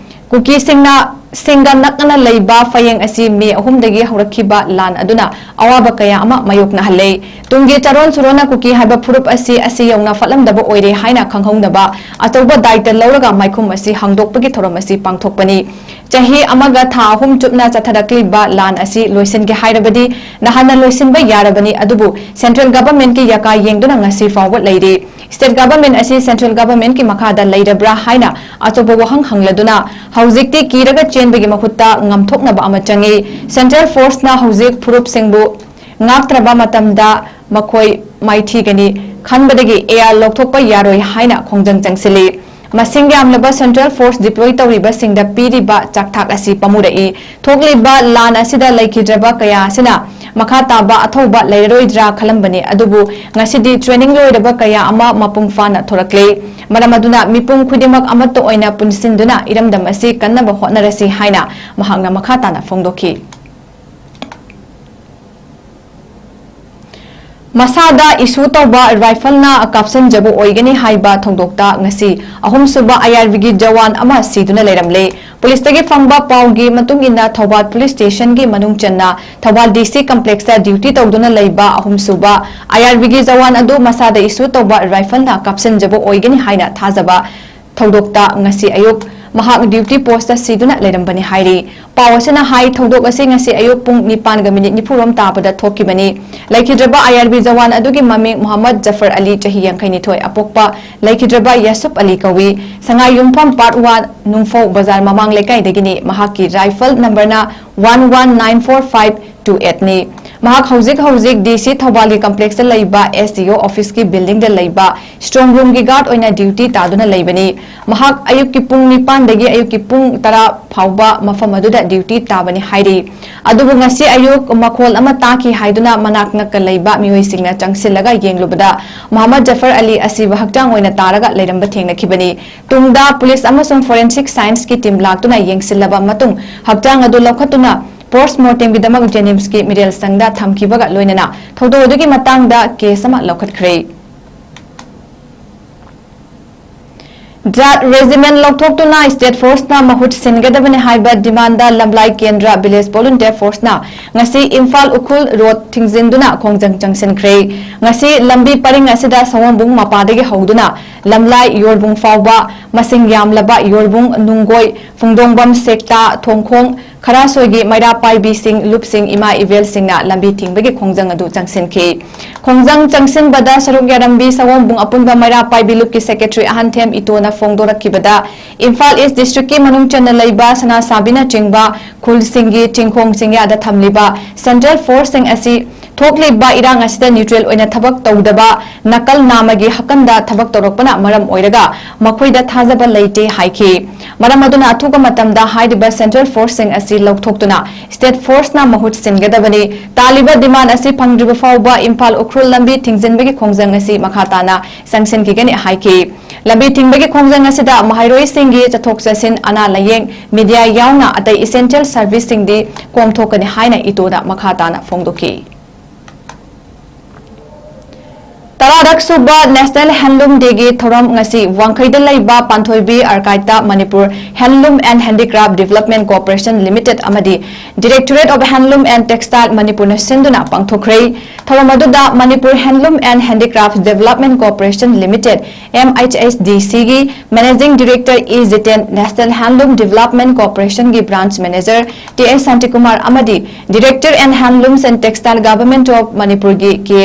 ꯀꯨꯀꯤꯁꯤꯡꯅ ꯁꯤꯡꯒ ꯅꯛꯅꯅ ꯂꯩꯕ ꯐꯌꯦꯡ ꯑꯁꯤ ꯃꯦ ꯑꯍꯨꯝꯗꯒꯤ ꯍꯧꯔꯛꯈꯤꯕ ꯂꯥꯟ ꯑꯗꯨꯅ ꯑꯋꯥꯕ ꯀꯌꯥ ꯑꯃ ꯃꯥꯌꯣꯛꯅꯍꯜꯂꯦ꯫ ꯇꯨꯡꯒꯤ ꯆꯥꯔꯣꯟ ꯁꯨꯔꯣꯟꯅ ꯀꯨꯀꯤ ꯍꯥꯏꯕ ꯐꯨꯔꯨꯞ ꯑꯁꯤ ꯑꯁꯤ ꯌꯧꯅ ꯐꯠꯂꯝꯗꯕ ꯑꯣꯏꯔꯦ ꯍꯥꯏꯅ ꯈꯪꯍꯧꯅꯕ ꯑꯆꯧꯕ ꯗꯥꯏꯇ ꯂꯧꯔꯒ ꯃꯥꯏꯈꯨꯝ ꯑꯁꯤ ꯍꯥꯡꯗꯣꯛꯄꯒꯤ ꯊꯧꯔꯝ ꯑꯁꯤ ꯄꯥꯡꯊꯣꯛꯄꯅꯤ꯫ ꯆꯍꯤ ꯑꯃꯒ ꯊꯥ ꯑꯍꯨꯝ ꯆꯨꯞꯅ ꯆꯠꯊꯔꯛꯂꯤꯕ ꯂꯥꯟ ꯑꯁꯤ ꯂꯣꯏꯁꯤꯟꯒꯦ ꯍꯥꯏꯔꯕꯗꯤ ꯅꯍꯥꯟꯅ ꯂꯣꯏꯁꯤꯟꯕ ꯌꯥꯔꯕꯅꯤ, ꯑꯗꯨꯕꯨ Central Governmentꯀꯤ ꯌꯥꯀꯥ ꯌꯦꯡꯗꯨꯅ ꯉꯁꯤ ꯐꯥꯎꯕ ꯂꯩꯔꯤ꯫ State Government ꯑꯁꯤ Central Governmentꯀꯤ ꯃꯈꯥꯗ ꯂꯩꯔꯕ꯭ꯔꯥ ꯍꯥꯏꯅ ꯑꯆꯧꯕ ꯋꯥꯍꯪ ꯍꯪꯂꯗꯨꯅ ꯍꯧꯖꯤꯛꯇꯤ ꯀꯤꯔꯒ ꯆꯦꯟꯕꯒꯤ ꯃꯍꯨꯠꯇ ꯉꯝꯊꯣꯛꯅꯕ ꯑꯃ ꯆꯪꯏ꯫ Central Forceꯅ ꯍꯧꯖꯤꯛ ꯐꯨꯔꯨꯞꯁꯤꯡꯕꯨ ꯉꯥꯛꯇ꯭ꯔꯕ ꯃꯇꯝꯗ ꯃꯈꯣꯏ ꯃꯥꯏꯊꯤꯒꯅꯤ ꯈꯟꯕꯗꯒꯤ ꯑꯦꯌꯥꯔ ꯂꯧꯊꯣꯛꯄ ꯌꯥꯔꯣꯏ ꯍꯥꯏꯅ ꯈꯣꯡꯖꯪ ꯆꯪꯁꯤꯜꯂꯤ꯫ ꯃꯁꯤꯡ ꯌꯥꯝꯂꯕ Central Force deploy ꯇꯧꯔꯤꯕꯁꯤꯡꯗ ꯄꯤꯔꯤꯕ ꯆꯥꯛꯊꯥꯛ ꯑꯁꯤ ꯄꯥꯝꯃꯨꯔꯛꯏ꯫ ꯊꯣꯛꯂꯤꯕ ꯂꯥꯟ ꯑꯁꯤꯗ ꯂꯩꯈꯤꯗ꯭ꯔꯕ ꯀꯌꯥ ꯑꯁꯤꯅ ꯃꯈꯥ ꯇꯥꯕ ꯑꯊꯧꯕ ꯂꯩꯔꯔꯣꯏꯗ꯭ꯔꯥ ꯈꯜꯂꯝꯕꯅꯤ, ꯑꯗꯨꯕꯨ ꯉꯁꯤꯗꯤ training ꯂꯣꯏꯔꯕ ꯀꯌꯥ ꯑꯃ ꯃꯄꯨꯡ ꯐꯥꯅ ꯊꯣꯔꯛꯂꯦ꯫ ꯃꯔꯝ ꯑꯗꯨꯅ ꯃꯤꯄꯨꯝ ꯈꯨꯗꯤꯡꯃꯛ ꯑꯃꯠꯇ ꯑꯣꯏꯅ ꯄꯨꯟꯁꯤꯟꯗꯨꯅ ꯏꯔꯝꯗꯝ ꯑꯁꯤ ꯀꯟꯅꯕ ꯍꯣꯠꯅꯔꯁꯤ ꯍꯥꯏꯅ ꯃꯍꯥꯛꯅ ꯃꯈꯥ ꯇꯥꯅ ꯐꯣꯡꯗꯣꯛꯈꯤ꯫ ꯃꯁꯥꯗ ꯏꯁꯨ ꯇꯧꯕ ꯔꯥꯏꯐꯜꯅ ꯀꯥꯞꯁꯤꯟꯖꯕ ꯑꯣꯏꯒꯅꯤ ꯍꯥꯏꯕ ꯊꯧꯗꯣꯛꯇ ꯉꯁꯤ ꯑꯍꯨꯝꯁꯨꯕ ꯑꯥꯏ ꯑꯥꯔ ꯕꯤꯒꯤ ꯖꯋꯥꯟ ꯑꯃ ꯁꯤꯗꯨꯅ ꯂꯩꯔꯝꯂꯦ꯫ ꯄꯨꯂꯤꯁꯇꯒꯤ ꯐꯪꯕ ꯄꯥꯎꯒꯤ ꯃꯇꯨꯡ ꯏꯟꯅ ꯊꯧꯕꯥꯜ ꯄꯨꯂꯤꯁ ꯁ꯭ꯇꯦꯁꯟꯒꯤ ꯃꯅꯨꯡ ꯆꯟꯅ ꯊꯧꯕꯥꯜ ꯗꯤ ꯁꯤ ꯀꯝꯄ꯭ꯂꯦꯛꯁꯇ ꯗ꯭ꯌꯨꯇꯤ ꯇꯧꯗꯨꯅ ꯂꯩꯕ ꯑꯍꯨꯝꯁꯨꯕ ꯑꯥꯏ ꯑꯥꯔ ꯕꯤꯒꯤ ꯖꯋꯥꯟ ꯑꯗꯨ ꯃꯁꯥꯗ ꯏꯁꯨ ꯇꯧꯕ ꯔꯥꯏꯐꯜꯅ ꯀꯥꯞꯁꯤꯟꯖꯕ ꯑꯣꯏꯒꯅꯤ ꯍꯥꯏꯅ ꯊꯥꯖꯕ ꯊꯧꯗꯣꯛꯇ ꯉꯁꯤ ꯑꯌꯨꯛ ꯃꯍꯥꯛ ꯗ꯭ꯌꯨꯇꯤ ꯄꯣꯁꯇ ꯁꯤꯗꯨꯅ ꯂꯩꯔꯝꯕꯅꯤ ꯍꯥꯏꯔꯤ꯫ ꯄꯥꯎ ꯑꯁꯤꯅ ꯍꯥꯏ, ꯊꯧꯗꯣꯛ ꯑꯁꯤ ꯉꯁꯤ ꯑꯌꯨꯛ ꯄꯨꯡ ꯅꯤꯄꯥꯟꯒ ꯃꯤꯅꯤꯠ ꯅꯤꯐꯨꯔꯣꯝ ꯇꯥꯕꯗ ꯊꯣꯛꯈꯤꯕꯅꯤ꯫ ꯂꯩꯈꯤꯗ꯭ꯔꯕ ꯑꯥꯏ ꯑꯥꯔ ꯕꯤ ꯖꯋꯥꯟ ꯑꯗꯨꯒꯤ ꯃꯃꯤꯡ ꯃꯨꯍꯝꯃꯗ ꯖꯐꯔ ꯑꯂꯤ, ꯆꯍꯤ ꯌꯥꯡꯈꯩꯅꯤꯊꯣꯏ ꯑꯄꯣꯛꯄ ꯂꯩꯈꯤꯗ꯭ꯔꯕ ꯌꯥꯁꯨꯞ ꯑꯂꯤ ꯀꯧꯏ꯫ ꯁꯉꯥꯏ ꯌꯨꯝꯐꯝ ꯄꯥꯔꯠ ꯋꯥꯟ, ꯅꯨꯡꯐꯧ ꯕꯖꯥꯔ ꯃꯃꯥꯡ ꯂꯩꯀꯥꯏꯗꯒꯤꯅꯤ꯫ ꯃꯍꯥꯛꯀꯤ ꯔꯥꯏꯐꯜ ꯅꯝꯕꯔꯅ one one nine four five two ꯑꯦꯠꯅꯤ꯫ ꯃꯍꯥꯛ ꯍꯧꯖꯤꯛ ꯍꯧꯖꯤꯛ ꯗꯤ ꯁꯤ ꯊꯧꯕꯥꯜꯒꯤ ꯀꯝꯄ꯭ꯂꯦꯛꯁꯇ ꯂꯩꯕ ꯑꯦꯁ ꯗꯤ ꯑꯣ ꯑꯣꯐꯤꯁꯀꯤ ꯕꯤꯜꯗꯤꯡꯗ ꯂꯩꯕ ꯁ꯭ꯇ꯭ꯔꯣꯡ ꯔꯨꯝꯒꯤ ꯒꯥꯔꯗ ꯑꯣꯏꯅ ꯗ꯭ꯌꯨꯇꯤ ꯇꯥꯗꯨꯅ ꯂꯩꯕꯅꯤ꯫ ꯃꯍꯥꯛ ꯑꯌꯨꯛꯀꯤ ꯄꯨꯡ ꯅꯤꯄꯥꯟꯗꯒꯤ ꯑꯌꯨꯛꯀꯤ ꯄꯨꯡ ꯇꯔꯥ ꯐꯥꯎꯕ ꯃꯐꯝ ꯑꯗꯨꯗ ꯗ꯭ꯌꯨꯇꯤ ꯇꯥꯕꯅꯤ ꯍꯥꯏꯔꯤ꯫ ꯑꯗꯨꯕꯨ ꯉꯁꯤ ꯑꯌꯨꯛ ꯃꯈꯣꯜ ꯑꯃ ꯇꯥꯈꯤ ꯍꯥꯏꯗꯨꯅ ꯃꯅꯥꯛ ꯅꯛꯀ ꯂꯩꯕ ꯃꯤꯑꯣꯏꯁꯤꯡꯅ ꯆꯪꯁꯤꯜꯂꯒ ꯌꯦꯡꯂꯨꯕꯗ ꯃꯣꯍꯝꯃꯗ ꯖꯐꯔ ꯑꯂꯤ ꯑꯁꯤꯕ ꯍꯛꯆꯥꯡ ꯑꯣꯏꯅ ꯇꯥꯔꯒ ꯂꯩꯔꯝꯕ ꯊꯦꯡꯅꯈꯤꯕꯅꯤ꯫ ꯇꯨꯡꯗ ꯄꯨꯂꯤꯁ ꯑꯃꯁꯨꯡ ꯐꯣꯔꯦꯟꯁꯤꯛ ꯁꯥꯏꯟꯁꯀꯤ ꯇꯤꯝ ꯂꯥꯛꯇꯨꯅ ꯌꯦꯡꯁꯤꯜꯂꯕ ꯃꯇꯨꯡ ꯍꯛꯆꯥꯡ ꯑꯗꯨ ꯂꯧꯈꯠꯇꯨꯅ ꯄꯣꯁꯠꯃꯣꯔꯇꯦꯝꯒꯤꯗꯃꯛ ꯖꯦꯅꯤꯝꯁꯀꯤ ꯃꯤꯔꯦꯜ ꯁꯪꯗ ꯊꯝꯈꯤꯕꯒ ꯂꯣꯏꯅꯅ ꯊꯧꯗꯣꯛ ꯑꯗꯨꯒꯤ ꯃꯇꯥꯡꯗ ꯀꯦꯁ ꯑꯃ ꯂꯧꯈꯠꯈ꯭ꯔꯦ꯫ ꯖꯥꯠ ꯔꯦꯖꯤꯃꯦꯟ ꯂꯧꯊꯣꯛꯇꯨꯅ ꯁ꯭ꯇꯦꯠ ꯐꯣꯔꯁꯅ ꯃꯍꯨꯠ ꯁꯤꯟꯒꯗꯕꯅꯤ ꯍꯥꯏꯕ ꯗꯤꯃꯥꯟꯗ ꯂꯝꯂꯥꯏ ꯀꯦꯟꯗ꯭ꯔ ꯚꯤꯂꯦꯖ ꯚꯣꯂꯨꯟꯇꯤꯌꯔ ꯐꯣꯔꯁꯅ ꯉꯁꯤ ꯏꯝꯐꯥꯜ ꯎꯈ꯭ꯔꯨꯜ ꯔꯣꯗ ꯊꯤꯡꯖꯤꯟꯗꯨꯅ ꯈꯣꯡꯖꯪ ꯆꯪꯁꯤꯟꯈ꯭ꯔꯦ꯫ ꯉꯁꯤ ꯂꯝꯕꯤ ꯄꯔꯤꯡ ꯑꯁꯤꯗ ꯁꯑꯣꯝꯕꯨꯡ ꯃꯄꯥꯗꯒꯤ ꯍꯧꯗꯨꯅ ꯂꯝꯂꯥꯏ ꯌꯣꯔꯕꯨꯡ ꯐꯥꯎꯕ ꯃꯁꯤꯡ ꯌꯥꯝꯂꯕ ꯌꯣꯔꯕꯨꯡ, ꯅꯨꯡꯒꯣꯏ, ꯐꯨꯡꯗꯣꯡꯕꯝ ꯁꯦꯛꯇꯥ, ꯊꯣꯡꯈꯣꯡ, ꯈꯔꯥꯁꯣꯏꯒꯤ ꯃꯩꯔꯥ ꯄꯥꯏꯕꯤꯁꯤꯡ, ꯂꯨꯞꯁꯤꯡ, ꯏꯃꯥ ꯏꯕꯦꯜꯁꯤꯡꯅ ꯂꯝꯕꯤ ꯊꯤꯡꯕꯒꯤ ꯈꯣꯡꯖꯪ ꯑꯗꯨ ꯆꯪꯁꯤꯟꯈꯤ꯫ ꯈꯣꯡꯖꯪ ꯆꯪꯁꯤꯟꯕꯗ ꯁꯔꯨꯛ ꯌꯥꯔꯝꯕꯤ ꯁꯑꯣꯝꯕꯨꯡ ꯑꯄꯨꯟꯕ ꯃꯩꯔꯥ ꯄꯥꯏꯕꯤ ꯂꯨꯞꯀꯤ ꯁꯦꯀ꯭ꯔꯦꯇꯔꯤ ꯑꯍꯟꯊꯦꯝ ꯏꯇꯣꯅ ꯐꯣꯡꯗꯣꯔꯛꯈꯤꯕꯗ, ꯏꯝꯐꯥꯜ ꯏꯁ ꯗꯤꯁꯇ꯭ꯔꯤꯛꯀꯤ ꯃꯅꯨꯡ ꯆꯟꯅ ꯂꯩꯕ ꯁꯅꯥꯁꯥꯕꯤꯅꯆꯤꯡꯕ ꯈꯨꯜꯁꯤꯡꯒꯤ ꯆꯤꯡꯈꯣꯡ ꯆꯤꯡꯌꯥꯗ ꯊꯝꯂꯤꯕ ꯁꯦꯟꯇ꯭ꯔꯦꯜ ꯐꯣꯔꯁꯁꯤꯡ ꯑꯁꯤ ꯊꯣꯛꯂꯤꯕ ꯏꯔꯥꯡ ꯑꯁꯤꯗ ꯅ꯭ꯌꯨꯇ꯭ꯔꯦꯜ ꯑꯣꯏꯅ ꯊꯕꯛ ꯇꯧꯗꯕ, ꯅꯥꯀꯜ ꯅꯥꯝꯃꯒꯤ ꯍꯀꯟꯗ ꯊꯕꯛ ꯇꯧꯔꯛꯄꯅ ꯃꯔꯝ ꯑꯣꯏꯔꯒ ꯃꯈꯣꯏꯗ ꯊꯥꯖꯕ ꯂꯩꯇꯦ ꯍꯥꯏꯈꯤ꯫ ꯃꯔꯝ ꯑꯗꯨꯅ ꯑꯊꯨꯕ ꯃꯇꯝꯗ ꯍꯥꯏꯔꯤꯕ ꯁꯦꯟꯇ꯭ꯔꯦꯜ ꯐꯣꯔꯁꯁꯤꯡ ꯑꯁꯤ ꯂꯧꯊꯣꯛꯇꯨꯅ ꯁ꯭ꯇꯦꯠ ꯐꯣꯔꯁꯅ ꯃꯍꯨꯠ ꯁꯤꯟꯒꯗꯕꯅꯤ꯫ ꯇꯥꯜꯂꯤꯕ ꯗꯤꯃꯥꯟ ꯑꯁꯤ ꯐꯪꯗ꯭ꯔꯤꯕ ꯐꯥꯎꯕ ꯏꯝꯐꯥꯜ ꯎꯈ꯭ꯔꯨꯜ ꯂꯝꯕꯤ ꯊꯤꯡꯖꯤꯟꯕꯒꯤ ꯈꯣꯡꯖꯪ ꯑꯁꯤ ꯃꯈꯥ ꯇꯥꯅ ꯆꯪꯁꯤꯟꯈꯤꯒꯅꯤ ꯍꯥꯏꯈꯤ꯫ ꯂꯝꯕꯤ ꯊꯤꯡꯕꯒꯤ ꯈꯣꯡꯖꯪ ꯑꯁꯤꯗ ꯃꯍꯩꯔꯣꯏꯁꯤꯡꯒꯤ ꯆꯠꯊꯣꯛ ꯆꯠꯁꯤꯟ, ꯑꯅꯥ ꯂꯥꯌꯦꯡ, ꯃꯤꯗꯤꯌꯥ ꯌꯥꯎꯅ ꯑꯇꯩ ꯏꯁꯦꯟꯁꯤꯌꯦꯜ ꯁꯔꯚꯤꯁꯁꯤꯡꯗꯤ ꯀꯣꯝꯊꯣꯛꯀꯅꯤ ꯍꯥꯏꯅ ꯏꯇꯣꯅ ꯃꯈꯥ ꯇꯥꯅ ꯐꯣꯡꯗꯣꯛꯈꯤ꯫ ꯇꯔꯥꯔꯛ ꯁꯨꯕ ꯅꯦꯁꯅꯦꯜ ꯍꯦꯟꯂꯨꯝ ꯗꯦꯒꯤ ꯊꯧꯔꯝ ꯉꯁꯤ ꯋꯥꯡꯈꯩꯗ ꯂꯩꯕ ꯄꯥꯟꯊꯣꯏꯕꯤ ꯑꯥꯔꯀꯥꯏꯠꯇ Manipur handloom and handicraft development corporation limited ꯑꯃꯗꯤ directorate of handloom and textile ꯃꯅꯤꯄꯨꯔꯅ ꯁꯤꯟꯗꯨꯅ ꯄꯥꯡꯊꯣꯛꯈ꯭ꯔꯦ꯫ ꯊꯧꯔꯝ ꯑꯗꯨꯗ Manipur handloom and handicraft development corporation limited, M H S D ꯁꯤꯒꯤ managing director E Jiten, national handloom development ꯀꯣꯔꯄꯣꯔꯦꯁꯟꯒꯤ branch manager T S Shantikumar ꯑꯃꯗꯤ director and handlooms and textile government of ꯃꯅꯤꯄꯨꯔꯒꯤ ꯀꯦ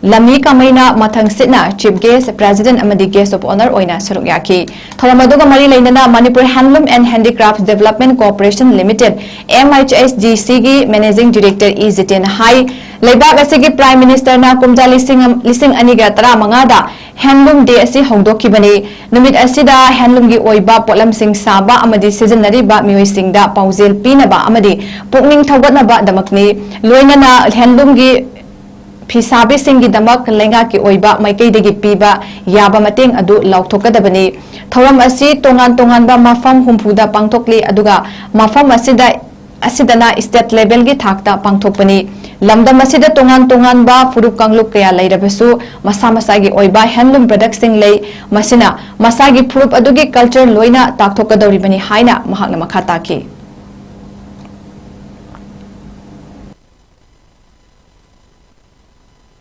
ꯂꯝꯃꯤ ꯀꯥꯃꯩꯅ ꯃꯊꯪꯁꯤꯠꯅ Chief Guest, President ꯑꯃꯗꯤ Guest of Honour ꯑꯣꯏꯅ ꯁꯔꯨꯛ ꯌꯥꯈꯤ꯫ ꯊꯧꯔꯝ ꯑꯗꯨꯒ ꯃꯔꯤ ꯂꯩꯅꯅ Manipur Handloom and Handicraft Development Corporation Limited, M H H D C ꯒꯤ Managing Director ꯏ ꯖꯤꯇꯦꯟ ꯍꯥꯏ, ꯂꯩꯕꯥꯛ ꯑꯁꯤꯒꯤ Prime Ministerꯅ ꯀꯨꯝꯖꯥ ꯂꯤꯁꯤꯡ, ꯂꯤꯁꯤꯡ ꯑꯅꯤꯒ ꯇꯔꯥꯃꯉꯥꯗ Handloom Day ꯑꯁꯤ ꯍꯧꯗꯣꯛꯈꯤꯕꯅꯤ꯫ ꯅꯨꯃꯤꯠ ꯑꯁꯤꯗ handloomꯒꯤ ꯑꯣꯏꯕ ꯄꯣꯠꯂꯝꯁꯤꯡ ꯁꯥꯕ ꯑꯃꯗꯤ ꯁꯤꯖꯤꯟꯅꯔꯤꯕ ꯃꯤꯑꯣꯏꯁꯤꯡꯗ ꯄꯥꯎꯖꯦꯜ ꯄꯤꯅꯕ ꯑꯃꯗꯤ ꯄꯨꯛꯅꯤꯡ ꯊꯧꯒꯠꯅꯕꯗꯃꯛꯅꯤ꯫ ꯂꯣꯏꯅꯅ handloomꯒꯤ ꯐꯤꯁꯥꯕꯤꯁꯤꯡꯒꯤꯗꯃꯛ ꯂꯩꯉꯥꯛꯀꯤ ꯑꯣꯏꯕ ꯃꯥꯏꯀꯩꯗꯒꯤ ꯄꯤꯕ ꯌꯥꯕ ꯃꯇꯦꯡ ꯑꯗꯨ ꯂꯥꯎꯊꯣꯛꯀꯗꯕꯅꯤ꯫ ꯊꯧꯔꯝ ꯑꯁꯤ ꯇꯣꯉꯥꯟ ꯇꯣꯉꯥꯟꯕ ꯃꯐꯝ ꯍꯨꯝꯐꯨꯗ ꯄꯥꯡꯊꯣꯛꯂꯤ, ꯑꯗꯨꯒ ꯃꯐꯝ ꯑꯁꯤꯗ, ꯑꯁꯤꯗꯅ state levelꯒꯤ ꯊꯥꯛꯇ ꯄꯥꯡꯊꯣꯛꯄꯅꯤ꯫ ꯂꯝꯗꯝ ꯑꯁꯤꯗ ꯇꯣꯉꯥꯟ ꯇꯣꯉꯥꯟꯕ ꯐꯨꯔꯨꯞ ꯀꯥꯡꯂꯨꯞ ꯀꯌꯥ ꯂꯩꯔꯕꯁꯨ, ꯃꯁꯥ ꯃꯁꯥꯒꯤ ꯑꯣꯏꯕ handloom productꯁꯤꯡ ꯂꯩ꯫ ꯃꯁꯤꯅ ꯃꯁꯥꯒꯤ ꯐꯨꯔꯨꯞ ꯑꯗꯨꯒꯤ culture ꯂꯣꯏꯅ ꯇꯥꯛꯊꯣꯛꯀꯗꯧꯔꯤꯕꯅꯤ ꯍꯥꯏꯅ ꯃꯍꯥꯛꯅ ꯃꯈꯥ ꯇꯥꯈꯤ꯫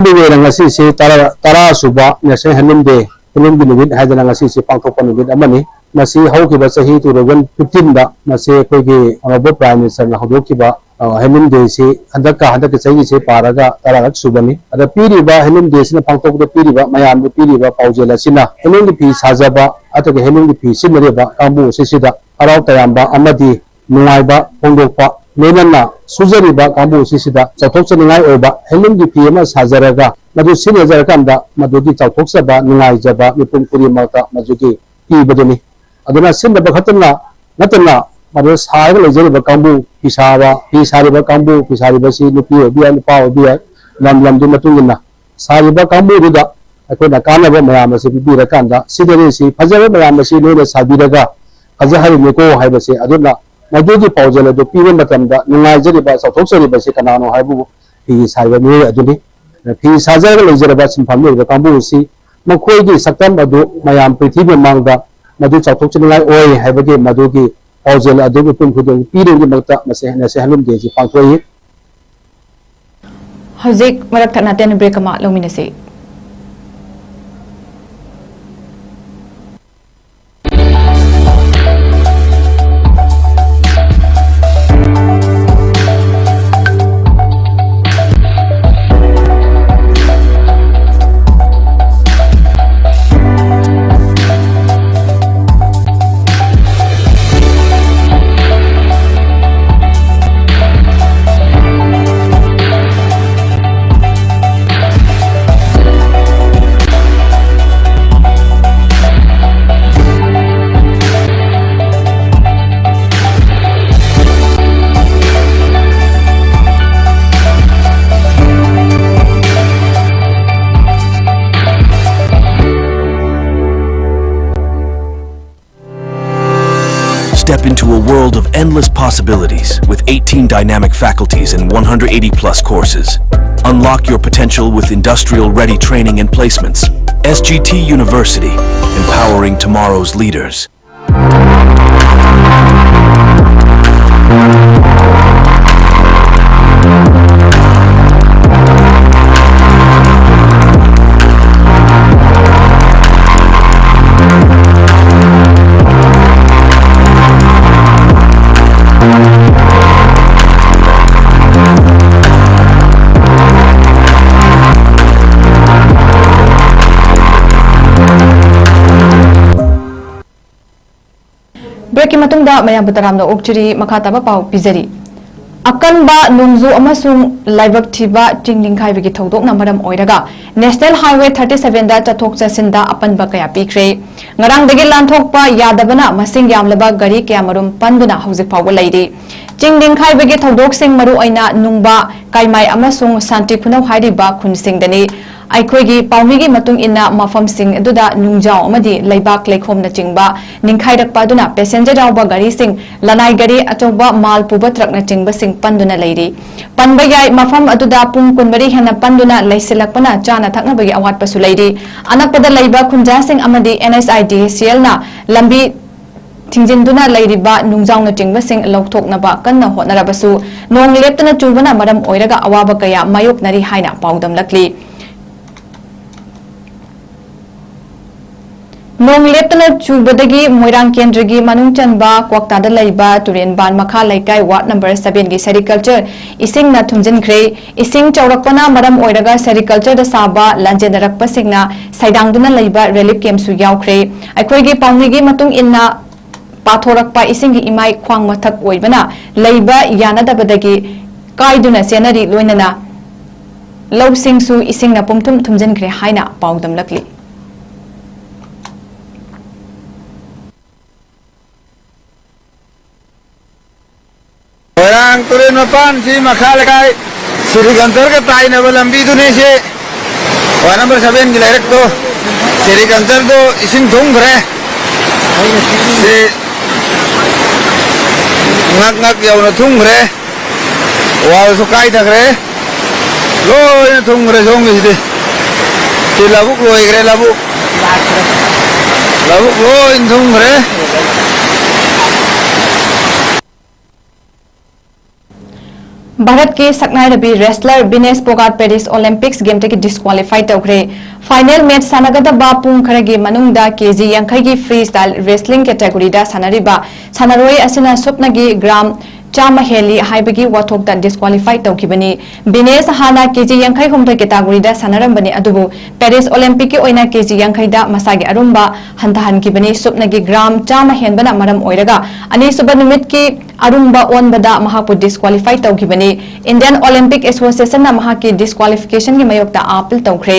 ꯑꯗꯨꯒ ꯑꯣꯏꯅ ꯉꯁꯤꯁꯤ ꯇꯔꯥ, ꯇꯔꯥ ꯁꯨꯕ National Handloom Day, handloomꯒꯤ ꯅꯨꯃꯤꯠ ꯍꯥꯏꯗꯅ ꯉꯁꯤꯁꯤ ꯄꯥꯡꯊꯣꯛꯄ ꯅꯨꯃꯤꯠ ꯑꯃꯅꯤ꯫ ꯃꯁꯤ ꯍꯧꯈꯤꯕ ꯆꯍꯤ two thousand fifteenꯗ ꯃꯁꯤ ꯑꯩꯈꯣꯏꯒꯤ Honourable Prime Ministerꯅ ꯍꯧꯗꯣꯛꯈꯤꯕ, ꯑ, Handloom Dayꯁꯤ ꯍꯟꯗꯛꯀ, ꯍꯟꯗꯛꯀꯤ ꯆꯍꯤꯁꯤ ꯄꯥꯔꯒ ꯇꯔꯥꯔꯛ ꯁꯨꯕꯅꯤ꯫ ꯑꯗ ꯄꯤꯔꯤꯕ Handloom Dayꯁꯤꯅ ꯄꯥꯡꯊꯣꯛꯄꯗ ꯄꯤꯔꯤꯕ, ꯃꯌꯥꯝꯗ ꯄꯤꯔꯤꯕ ꯄꯥꯎꯖꯦꯜ ꯑꯁꯤꯅ handloomꯒꯤ ꯐꯤ ꯁꯥꯖꯕ, ꯑꯗꯨꯒ handloomꯒꯤ ꯐꯤ ꯁꯤꯖꯤꯟꯅꯔꯤꯕ ꯀꯥꯡꯕꯨ ꯑꯁꯤꯁꯤꯗ ꯍꯔꯥꯎ ꯇꯌꯥꯝꯕ ꯑꯃꯗꯤ ꯅꯨꯡꯉꯥꯏꯕ ꯐꯣꯡꯗꯣꯛꯄ, ꯂꯣꯏꯅꯅ ꯁꯨꯖꯔꯤꯕ ꯀꯥꯡꯕꯨ ꯑꯁꯤꯁꯤꯗ ꯆꯥꯎꯊꯣꯛꯆꯅꯤꯡꯉꯥꯏ ꯑꯣꯏꯕ handloomꯒꯤ ꯐꯤ ꯑꯃ ꯁꯥꯖꯔꯒ ꯃꯗꯨ ꯁꯤꯖꯤꯟꯅꯖꯔꯀꯥꯟꯗ ꯃꯗꯨꯒꯤ ꯆꯥꯎꯊꯣꯛꯆꯕ, ꯅꯨꯡꯉꯥꯏꯖꯕ ꯃꯤꯄꯨꯝ ꯈꯨꯗꯤꯡꯃꯛꯇ ꯃꯗꯨꯒꯤ ꯄꯤꯕꯗꯨꯅꯤ꯫ ꯑꯗꯨꯅ ꯁꯤꯖꯤꯟꯅꯕ ꯈꯛꯇꯅ ꯅꯠꯇꯅ ꯃꯗꯨ ꯁꯥꯔꯒ ꯂꯩꯖꯔꯤꯕ ꯀꯥꯡꯕꯨ, ꯐꯤ ꯁꯥꯕ, ꯐꯤ ꯁꯥꯔꯤꯕ ꯀꯥꯡꯕꯨ, ꯐꯤ ꯁꯥꯔꯤꯕꯁꯤ ꯅꯨꯄꯤ ꯑꯣꯏꯕ ꯌꯥꯏ, ꯅꯨꯄꯥ ꯑꯣꯏꯕ ꯌꯥꯏ, ꯂꯝ ꯂꯝꯗꯨꯒꯤ ꯃꯇꯨꯡ ꯏꯟꯅ ꯁꯥꯔꯤꯕ ꯀꯥꯡꯕꯨꯗꯨꯗ ꯑꯩꯈꯣꯏꯅ ꯀꯥꯟꯅꯕ ꯃꯌꯥꯝ ꯑꯁꯤ ꯄꯤꯕꯤꯔꯀꯥꯟꯗ, ꯁꯤꯗꯅꯤ ꯁꯤ ꯐꯖꯕ ꯃꯌꯥꯝ ꯑꯁꯤ ꯅꯣꯏꯅ ꯁꯥꯕꯤꯔꯒ ꯐꯖꯍꯜꯂꯤꯅꯤꯀꯣ ꯍꯥꯏꯕꯁꯦ, ꯑꯗꯨꯅ ꯃꯗꯨꯒꯤ ꯄꯥꯎꯖꯦꯜ ꯑꯗꯨ ꯄꯤꯕ ꯃꯇꯝꯗ ꯅꯨꯡꯉꯥꯏꯖꯔꯤꯕ, ꯆꯥꯎꯊꯣꯛꯆꯔꯤꯕꯁꯤ ꯀꯅꯥꯅꯣ ꯍꯥꯏꯕꯕꯨ ꯐꯤ ꯁꯥꯔꯤꯕ ꯃꯤꯑꯣꯏ ꯑꯗꯨꯅꯤ꯫ ꯐꯤ ꯁꯥꯖꯔꯒ ꯂꯩꯖꯔꯕ ꯁꯤꯟꯐꯝ ꯂꯩꯔꯤꯕ ꯀꯥꯡꯕꯨ ꯑꯁꯤ ꯃꯈꯣꯏꯒꯤ ꯁꯛꯇꯝ ꯑꯗꯨ ꯃꯌꯥꯝ ꯄ꯭ꯔꯤꯊꯤꯕꯤ ꯃꯃꯥꯡꯗ ꯃꯗꯨ ꯆꯥꯎꯊꯣꯛꯆꯅꯤꯡꯉꯥꯏ ꯑꯣꯏ ꯍꯥꯏꯕꯒꯤ ꯃꯗꯨꯒꯤ ꯄꯥꯎꯖꯦꯜ ꯑꯗꯨ ꯃꯤꯄꯨꯝ ꯈꯨꯗꯤꯡꯃꯛ ꯄꯤꯅꯕꯒꯤꯗꯃꯛꯇ ꯃꯁꯤ National Handloom Day ꯑꯁꯤ ꯄꯥꯡꯊꯣꯛꯏ꯫ ꯍꯧꯖꯤꯛ ꯃꯔꯛ ꯊꯠꯅ ꯇꯦꯟꯅ break ꯑꯃ ꯂꯧꯃꯤꯟꯅꯁꯤ꯫ Step into a world of endless possibilities with eighteen dynamic faculties and one hundred eighty plus courses. Unlock your potential with industrial ready training and placements. S G T University, empowering tomorrow's leaders. ꯕ꯭ꯔꯦꯛꯀꯤ ꯃꯇꯨꯡꯗ ꯃꯌꯥꯝꯕꯨ ꯇꯔꯥꯝꯅ ꯑꯣꯛꯆꯔꯤ꯫ ꯃꯈꯥ ꯇꯥꯕ ꯄꯥꯎ ꯄꯤꯖꯔꯤ꯫ ꯑꯀꯟꯕ ꯅꯣꯡꯖꯨ ꯑꯃꯁꯨꯡ ꯂꯥꯏꯕꯛ ꯊꯤꯕ ꯆꯤꯡ ꯅꯤꯡꯈꯥꯏꯕꯒꯤ ꯊꯧꯗꯣꯛꯅ ꯃꯔꯝ ꯑꯣꯏꯔꯒ National Highway thirty seven ꯗ ꯆꯠꯊꯣꯛ ꯆꯠꯁꯤꯟꯗ ꯑꯄꯟꯕ ꯀꯌꯥ ꯄꯤꯈ꯭ꯔꯦ꯫ ꯉꯔꯥꯡꯗꯒꯤ ꯂꯥꯟꯊꯣꯛꯄ ꯌꯥꯗꯕꯅ ꯃꯁꯤꯡ ꯌꯥꯝꯂꯕ ꯒꯥꯔꯤ ꯀꯌꯥꯃꯔꯨꯝ ꯄꯟꯗꯨꯅ ꯍꯧꯖꯤꯛ ꯐꯥꯎꯕ ꯂꯩꯔꯤ꯫ ꯆꯤꯡ ꯅꯤꯡꯈꯥꯏꯕꯒꯤ ꯊꯧꯗꯣꯛꯁꯤꯡ ꯃꯔꯨꯑꯣꯏꯅ ꯅꯨꯡꯕ, ꯀꯥꯏꯃꯥꯏ ꯑꯃꯁꯨꯡ ꯁꯥꯟꯇꯤ ꯈꯨꯅꯧ ꯍꯥꯏꯔꯤꯕ ꯈꯨꯟꯁꯤꯡꯗꯅꯤ꯫ ꯑꯩꯈꯣꯏꯒꯤ ꯄꯥꯎꯃꯤꯒꯤ ꯃꯇꯨꯡ ꯏꯟꯅ ꯃꯐꯝꯁꯤꯡ ꯑꯗꯨꯗ ꯅꯨꯡꯖꯥꯎ ꯑꯃꯗꯤ ꯂꯩꯕꯥꯛ ꯂꯩꯈꯣꯝꯅꯆꯤꯡꯕ ꯅꯤꯡꯈꯥꯏꯔꯛꯄ ꯑꯗꯨꯅ ꯄꯦꯁꯦꯟꯖꯔ ꯌꯥꯎꯕ ꯒꯥꯔꯤꯁꯤꯡ, ꯂꯅꯥꯏ ꯒꯥꯔꯤ, ꯑꯆꯧꯕ ꯃꯥꯜ ꯄꯨꯕ ꯇ꯭ꯔꯛꯅꯆꯤꯡꯕꯁꯤꯡ ꯄꯟꯗꯨꯅ ꯂꯩꯔꯤ꯫ ꯄꯟꯕ ꯌꯥꯏ, ꯃꯐꯝ ꯑꯗꯨꯗ ꯄꯨꯡ ꯀꯨꯟꯃꯔꯤ ꯍꯦꯟꯅ ꯄꯟꯗꯨꯅ ꯂꯩꯁꯤꯜꯂꯛꯄꯅ ꯆꯥꯅ ꯊꯛꯅꯕꯒꯤ ꯑꯋꯥꯠꯄꯁꯨ ꯂꯩꯔꯤ꯫ ꯑꯅꯛꯄꯗ ꯂꯩꯕ ꯈꯨꯟꯖꯥꯁꯤꯡ ꯑꯃꯗꯤ N H I D C L ꯅ ꯂꯝꯕꯤ ꯊꯤꯡꯖꯤꯟꯗꯨꯅ ꯂꯩꯔꯤꯕ ꯅꯨꯡꯖꯥꯎꯅꯆꯤꯡꯕꯁꯤꯡ ꯂꯧꯊꯣꯛꯅꯕ ꯀꯟꯅ ꯍꯣꯠꯅꯔꯕꯁꯨ, ꯅꯣꯡ ꯂꯦꯞꯇꯅ ꯆꯨꯕꯅ ꯃꯔꯝ ꯑꯣꯏꯔꯒ ꯑꯋꯥꯕ ꯀꯌꯥ ꯃꯥꯌꯣꯛꯅꯔꯤ ꯍꯥꯏꯅ ꯄꯥꯎꯗꯝꯂꯛꯂꯤ꯫ ꯅꯣꯡ ꯂꯦꯞꯇꯅ ꯆꯨꯕꯗꯒꯤ ꯃꯣꯏꯔꯥꯡ ꯀꯦꯟꯗ꯭ꯔꯒꯤ ꯃꯅꯨꯡ ꯆꯟꯕ ꯀ꯭ꯋꯥꯛꯇꯥꯗ ꯂꯩꯕ ꯇꯨꯔꯦꯟꯕꯥꯟ ꯃꯈꯥ ꯂꯩꯀꯥꯏ ward number seven ꯒꯤ sericulture ꯏꯁꯤꯡꯅ ꯊꯨꯝꯖꯤꯟꯈ꯭ꯔꯦ꯫ ꯏꯁꯤꯡ ꯆꯥꯎꯔꯛꯄꯅ ꯃꯔꯝ ꯑꯣꯏꯔꯒ sericulture ꯗ ꯁꯥꯕ ꯂꯥꯟꯖꯦꯟꯅꯔꯛꯄꯁꯤꯡꯅ ꯁꯩꯗꯥꯡꯗꯨꯅ ꯂꯩꯕ relief camp ꯁꯨ ꯌꯥꯎꯈ꯭ꯔꯦ꯫ ꯑꯩꯈꯣꯏꯒꯤ ꯄꯥꯎꯃꯤꯒꯤ ꯃꯇꯨꯡ ꯏꯟꯅ, ꯄꯥꯊꯣꯔꯛꯄ ꯏꯁꯤꯡꯒꯤ ꯏꯃꯥꯏ ꯈ꯭ꯋꯥꯡ ꯃꯊꯛ ꯑꯣꯏꯕꯅ ꯂꯩꯕ ꯌꯥꯅꯗꯕꯗꯒꯤ ꯀꯥꯏꯗꯨꯅ ꯆꯦꯟꯅꯔꯤ, ꯂꯣꯏꯅꯅ ꯂꯧꯁꯤꯡꯁꯨ ꯏꯁꯤꯡꯅ ꯄꯨꯝꯊꯨꯝ ꯊꯨꯝꯖꯤꯟꯈ꯭ꯔꯦ ꯍꯥꯏꯅ ꯄꯥꯎꯗꯝꯂꯛꯂꯤ꯫ ꯃꯣꯏꯔꯥꯡ ꯇꯨꯔꯦꯜ ꯃꯄꯥꯟꯁꯤ ꯃꯈꯥ ꯂꯩꯀꯥꯏ ꯁꯦꯔꯤꯀꯜꯆꯔꯒ ꯇꯥꯏꯅꯕ ꯂꯝꯕꯤꯗꯨꯅꯤ ꯁꯤ꯫ Ward number seven ꯒꯤ ꯂꯩꯔꯛꯇꯣ, ꯁꯦꯔꯤꯀꯜꯆꯔꯗꯣ ꯏꯁꯤꯡ ꯊꯨꯝꯈ꯭ꯔꯦ꯫ ꯁꯤ ꯉꯛ ꯉꯛ ꯌꯧꯅ ꯊꯨꯝꯈ꯭ꯔꯦ꯫ ꯋꯥꯜꯁꯨ ꯀꯥꯏꯊꯈ꯭ꯔꯦ꯫ ꯂꯣꯏꯅ ꯊꯨꯝꯈ꯭ꯔꯦ ꯁꯣꯝꯒꯤꯁꯤꯗꯤ꯫ ꯁꯤ ꯂꯧꯕꯨꯛ ꯂꯣꯏꯈ꯭ꯔꯦ, ꯂꯧꯕꯨꯛ꯫ ꯂꯧꯕꯨꯛ ꯂꯣꯏꯅ ꯊꯨꯝꯈ꯭ꯔꯦ꯫ ꯚꯥꯔꯠꯀꯤ ꯁꯛꯅꯥꯏꯔꯕꯤ wrestler Vinesh Phogat Paris Olympics gameꯇꯒꯤ disqualify ꯇꯧꯈ꯭ꯔꯦ꯫ Final match ꯁꯥꯟꯅꯒꯗꯕ ꯄꯨꯡ ꯈꯔꯒꯤ ꯃꯅꯨꯡꯗ ꯀꯦ ꯖꯤ ꯌꯥꯡꯈꯩꯒꯤ freestyle wrestling categoryꯗ ꯁꯥꯟꯅꯔꯤꯕ ꯁꯥꯟꯅꯔꯣꯏ ꯑꯁꯤꯅ ꯁꯨꯞꯅꯒꯤ gram ꯆꯥꯝꯃ ꯍꯦꯜꯂꯤ ꯍꯥꯏꯕꯒꯤ ꯋꯥꯊꯣꯛꯇ disqualify ꯇꯧꯈꯤꯕꯅꯤ꯫ ꯕꯤꯅꯦꯁ ꯍꯥꯟꯅ ꯀꯦ ꯖꯤ ꯌꯥꯡꯈꯩ ꯍꯨꯝꯗꯣꯏ categoryꯗ ꯁꯥꯟꯅꯔꯝꯕꯅꯤ, ꯑꯗꯨꯕꯨ Paris Olympicꯀꯤ ꯑꯣꯏꯅ ꯀꯦ ꯖꯤ ꯌꯥꯡꯈꯩꯗ ꯃꯁꯥꯒꯤ ꯑꯔꯨꯝꯕ ꯍꯟꯊꯍꯟꯈꯤꯕꯅꯤ꯫ ꯁꯨꯞꯅꯒꯤ gram ꯆꯥꯝꯃ ꯍꯦꯟꯕꯅ ꯃꯔꯝ ꯑꯣꯏꯔꯒ ꯑꯅꯤꯁꯨꯕ ꯅꯨꯃꯤꯠꯀꯤ ꯑꯔꯨꯝꯕ ꯑꯣꯟꯕꯗ ꯃꯍꯥꯛꯄꯨ disqualify ꯇꯧꯈꯤꯕꯅꯤ꯫ Indian Olympic Associationꯅ ꯃꯍꯥꯛꯀꯤ disqualificationꯒꯤ ꯃꯥꯌꯣꯛꯇ appeal ꯇꯧꯈ꯭ꯔꯦ꯫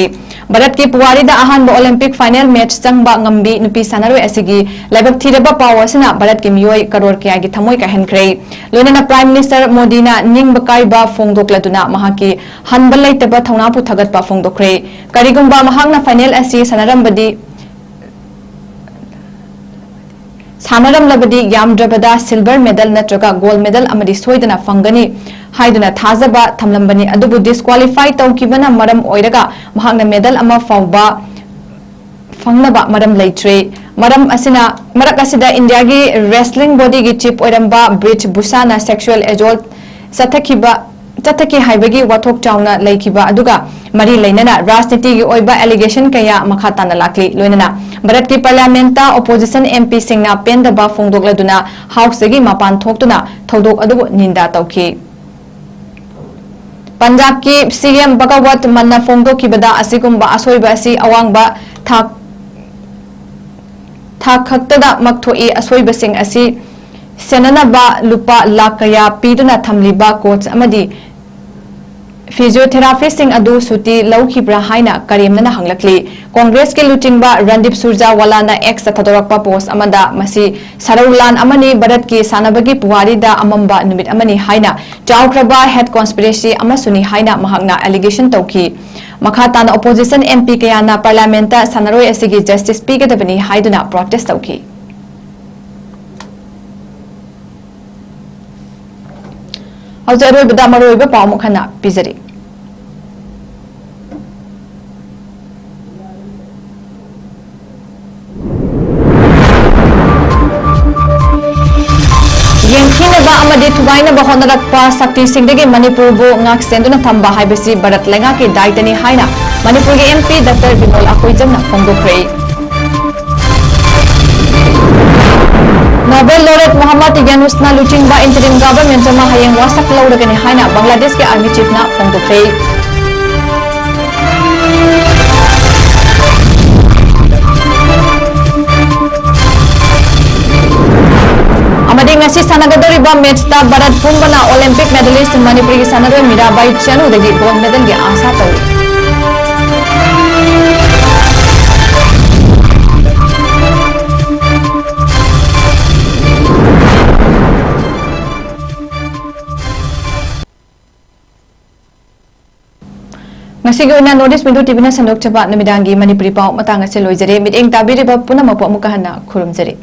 ꯚꯥꯔꯠꯀꯤ ꯄꯨꯋꯥꯔꯤꯗ ꯑꯍꯥꯟꯕ Olympic final match ꯆꯪꯕ ꯉꯝꯕꯤ ꯅꯨꯄꯤ ꯁꯥꯟꯅꯔꯣꯏ ꯑꯁꯤꯒꯤ ꯂꯥꯏꯕꯛ ꯊꯤꯔꯕ ꯄꯥꯎ ꯑꯁꯤꯅ ꯚꯥꯔꯠꯀꯤ ꯃꯤꯑꯣꯏ ꯀꯔꯣꯔ ꯀꯌꯥꯒꯤ ꯊꯃꯣꯏ ꯀꯥꯏꯍꯟꯈ꯭ꯔꯦ꯫ ꯂꯣꯏꯅꯅ Prime Minister ꯃꯣꯗꯤꯅ ꯅꯤꯡꯕ ꯀꯥꯏꯕ ꯐꯣꯡꯗꯣꯛꯂꯗꯨꯅ ꯃꯍꯥꯛꯀꯤ ꯍꯟꯕ ꯂꯩꯇꯕ ꯊꯧꯅꯥꯕꯨ ꯊꯥꯒꯠꯄ ꯐꯣꯡꯗꯣꯛꯈ꯭ꯔꯦ꯫ ꯀꯔꯤꯒꯨꯝꯕ ꯃꯍꯥꯛꯅ final ꯑꯁꯤ ꯁꯥꯟꯅꯔꯝꯕꯗꯤ, ꯁꯥꯟꯅꯔꯝꯂꯕꯗꯤ ꯌꯥꯝꯗ꯭ꯔꯕꯗ silver medal ꯅꯠꯇ꯭ꯔꯒ gold medal ꯑꯃꯗꯤ ꯁꯣꯏꯗꯅ ꯐꯪꯒꯅꯤ ꯍꯥꯏꯗꯨꯅ ꯊꯥꯖꯕ ꯊꯝꯂꯝꯕꯅꯤ, ꯑꯗꯨꯕꯨ disqualify ꯇꯧꯈꯤꯕꯅ ꯃꯔꯝ ꯑꯣꯏꯔꯒ ꯃꯍꯥꯛꯅ medal ꯑꯃ ꯐꯥꯎꯕ ꯐꯪꯅꯕ ꯃꯔꯝ ꯂꯩꯇ꯭ꯔꯦ꯫ ꯃꯔꯝ ꯑꯁꯤꯅ, ꯃꯔꯛ ꯑꯁꯤꯗ Indiaꯒꯤ wrestling bodyꯒꯤ chief ꯑꯣꯏꯔꯝꯕ Brij Bhushanꯅ sexual assault ꯆꯠꯊꯈꯤꯕ, ꯆꯠꯊꯈꯤ ꯍꯥꯏꯕꯒꯤ ꯋꯥꯊꯣꯛ ꯆꯥꯎꯅ ꯂꯩꯈꯤꯕ ꯑꯗꯨꯒ ꯃꯔꯤ ꯂꯩꯅꯅ ꯔꯥꯖꯅꯤꯇꯤꯒꯤ ꯑꯣꯏꯕ allegation ꯀꯌꯥ ꯃꯈꯥ ꯇꯥꯅ ꯂꯥꯛꯂꯤ꯫ ꯂꯣꯏꯅꯅ ꯚꯥꯔꯠꯀꯤ parliamentꯇ opposition MPꯁꯤꯡꯅ ꯄꯦꯟꯗꯕ ꯐꯣꯡꯗꯣꯛꯂꯗꯨꯅ Houseꯇꯒꯤ ꯃꯄꯥꯟ ꯊꯣꯛꯇꯨꯅ ꯊꯧꯗꯣꯛ ꯑꯗꯨꯕꯨ ꯅꯤꯟꯗꯥ ꯇꯧꯈꯤ꯫ ꯄꯟꯖꯥꯕꯀꯤ CM ꯚꯒꯋꯟꯠ ꯃꯟꯅ ꯐꯣꯡꯗꯣꯛꯈꯤꯕꯗ ꯑꯁꯤꯒꯨꯝꯕ ꯑꯁꯣꯏꯕ ꯑꯁꯤ ꯑꯋꯥꯡꯕ ꯊꯥꯛ, ꯊꯥꯛ ꯈꯛꯇꯗꯃꯛ ꯊꯣꯛꯏ꯫ ꯑꯁꯣꯏꯕꯁꯤꯡ ꯑꯁꯤ ꯁꯦꯟꯅꯅꯕ ꯂꯨꯄꯥ ꯂꯥꯈ ꯀꯌꯥ ꯄꯤꯗꯨꯅ ꯊꯝꯂꯤꯕ coach ꯑꯃꯗꯤ physiotherapistꯁꯤꯡ ꯑꯗꯨ ꯁꯨꯇꯤ ꯂꯧꯈꯤꯕ꯭ꯔꯥ ꯍꯥꯏꯅ ꯀꯔꯦꯝꯅꯅ ꯍꯪꯂꯛꯂꯤ꯫ ꯀꯣꯡꯒ꯭ꯔꯦꯁꯀꯤ ꯂꯨꯆꯤꯡꯕ ꯔꯟꯗꯤꯞ ꯁꯨꯔꯖꯥꯋꯥꯂꯥꯅ Xꯇ ꯊꯥꯗꯣꯔꯛꯄ post ꯑꯃꯗ ꯃꯁꯤ ꯁꯔꯧ ꯂꯥꯟ ꯑꯃꯅꯤ, ꯚꯥꯔꯠꯀꯤ ꯁꯥꯟꯅꯕꯒꯤ ꯄꯨꯋꯥꯔꯤꯗ ꯑꯃꯝꯕ ꯅꯨꯃꯤꯠ ꯑꯃꯅꯤ ꯍꯥꯏꯅ ꯆꯥꯎꯈ꯭ꯔꯕ head conspiracy ꯑꯃꯁꯨꯅꯤ ꯍꯥꯏꯅ ꯃꯍꯥꯛꯅ allegation ꯇꯧꯈꯤ꯫ ꯃꯈꯥ ꯇꯥꯅ opposition MP ꯀꯌꯥꯅ parliamentꯇ ꯁꯥꯟꯅꯔꯣꯏ ꯑꯁꯤꯒꯤ justice ꯄꯤꯒꯗꯕꯅꯤ ꯍꯥꯏꯗꯨꯅ protest ꯇꯧꯈꯤ꯫ ꯍꯧꯖꯤꯛ ꯑꯔꯣꯏꯕꯗ ꯃꯔꯨꯑꯣꯏꯕ ꯄꯥꯎ ꯑꯃꯨꯛ ꯍꯟꯅ ꯄꯤꯖꯔꯤ꯫ ꯌꯦꯡꯊꯤꯅꯕ ꯑꯃꯗꯤ ꯊꯨꯒꯥꯏꯅꯕ ꯍꯣꯠꯅꯔꯛꯄ ꯁꯛꯇꯤꯁꯤꯡꯗꯒꯤ ꯃꯅꯤꯄꯨꯔꯕꯨ ꯉꯥꯛꯁꯦꯟꯗꯨꯅ ꯊꯝꯕ ꯍꯥꯏꯕꯁꯤ ꯚꯥꯔꯠ ꯂꯩꯉꯥꯛꯀꯤ ꯗꯥꯏꯇꯅꯤ ꯍꯥꯏꯅ ꯃꯅꯤꯄꯨꯔꯒꯤ M P Doctor ꯕꯤꯃꯣꯜ ꯑꯀꯣꯏꯖꯝꯅ ꯐꯣꯡꯗꯣꯛꯈ꯭ꯔꯦ꯫ Nobel laureate ꯃꯣꯍꯝꯃꯗ ꯌꯥꯅꯨꯁꯅ ꯂꯨꯆꯤꯡꯕ interim government ꯑꯃ ꯍꯌꯦꯡ ꯋꯥꯁꯛ ꯂꯧꯔꯒꯅꯤ ꯍꯥꯏꯅ ꯕꯪꯒ꯭ꯂꯥꯗꯦꯁꯀꯤ army chiefꯅ ꯐꯣꯡꯗꯣꯛꯈ꯭ꯔꯦ꯫ ꯑꯃꯗꯤ ꯉꯁꯤ ꯁꯥꯟꯅꯒꯗꯧꯔꯤꯕ matchꯇ ꯚꯥꯔꯠ ꯄꯨꯝꯕꯅ Olympic medalist ꯃꯅꯤꯄꯨꯔꯒꯤ ꯁꯥꯟꯅꯔꯣꯏ ꯃꯤꯔꯥꯕꯥꯏ ꯆꯅꯨꯗꯒꯤ gold medalꯒꯤ ꯑꯥꯁꯥ ꯇꯧꯔꯤ꯫ ꯉꯁꯤꯒꯤ ꯑꯣꯏꯅ North East Window TVꯅ ꯁꯟꯗꯣꯛꯆꯕ ꯅꯨꯃꯤꯗꯥꯡꯒꯤ ꯃꯅꯤꯄꯨꯔꯤ ꯄꯥꯎ ꯃꯇꯥꯡ ꯑꯁꯤ ꯂꯣꯏꯖꯔꯦ꯫ ꯃꯤꯠꯌꯦꯡ ꯇꯥꯕꯤꯔꯤꯕ ꯄꯨꯝꯅꯃꯛꯄꯨ ꯑꯃꯨꯛꯀ ꯍꯟꯅ ꯈꯨꯔꯨꯝꯖꯔꯤ꯫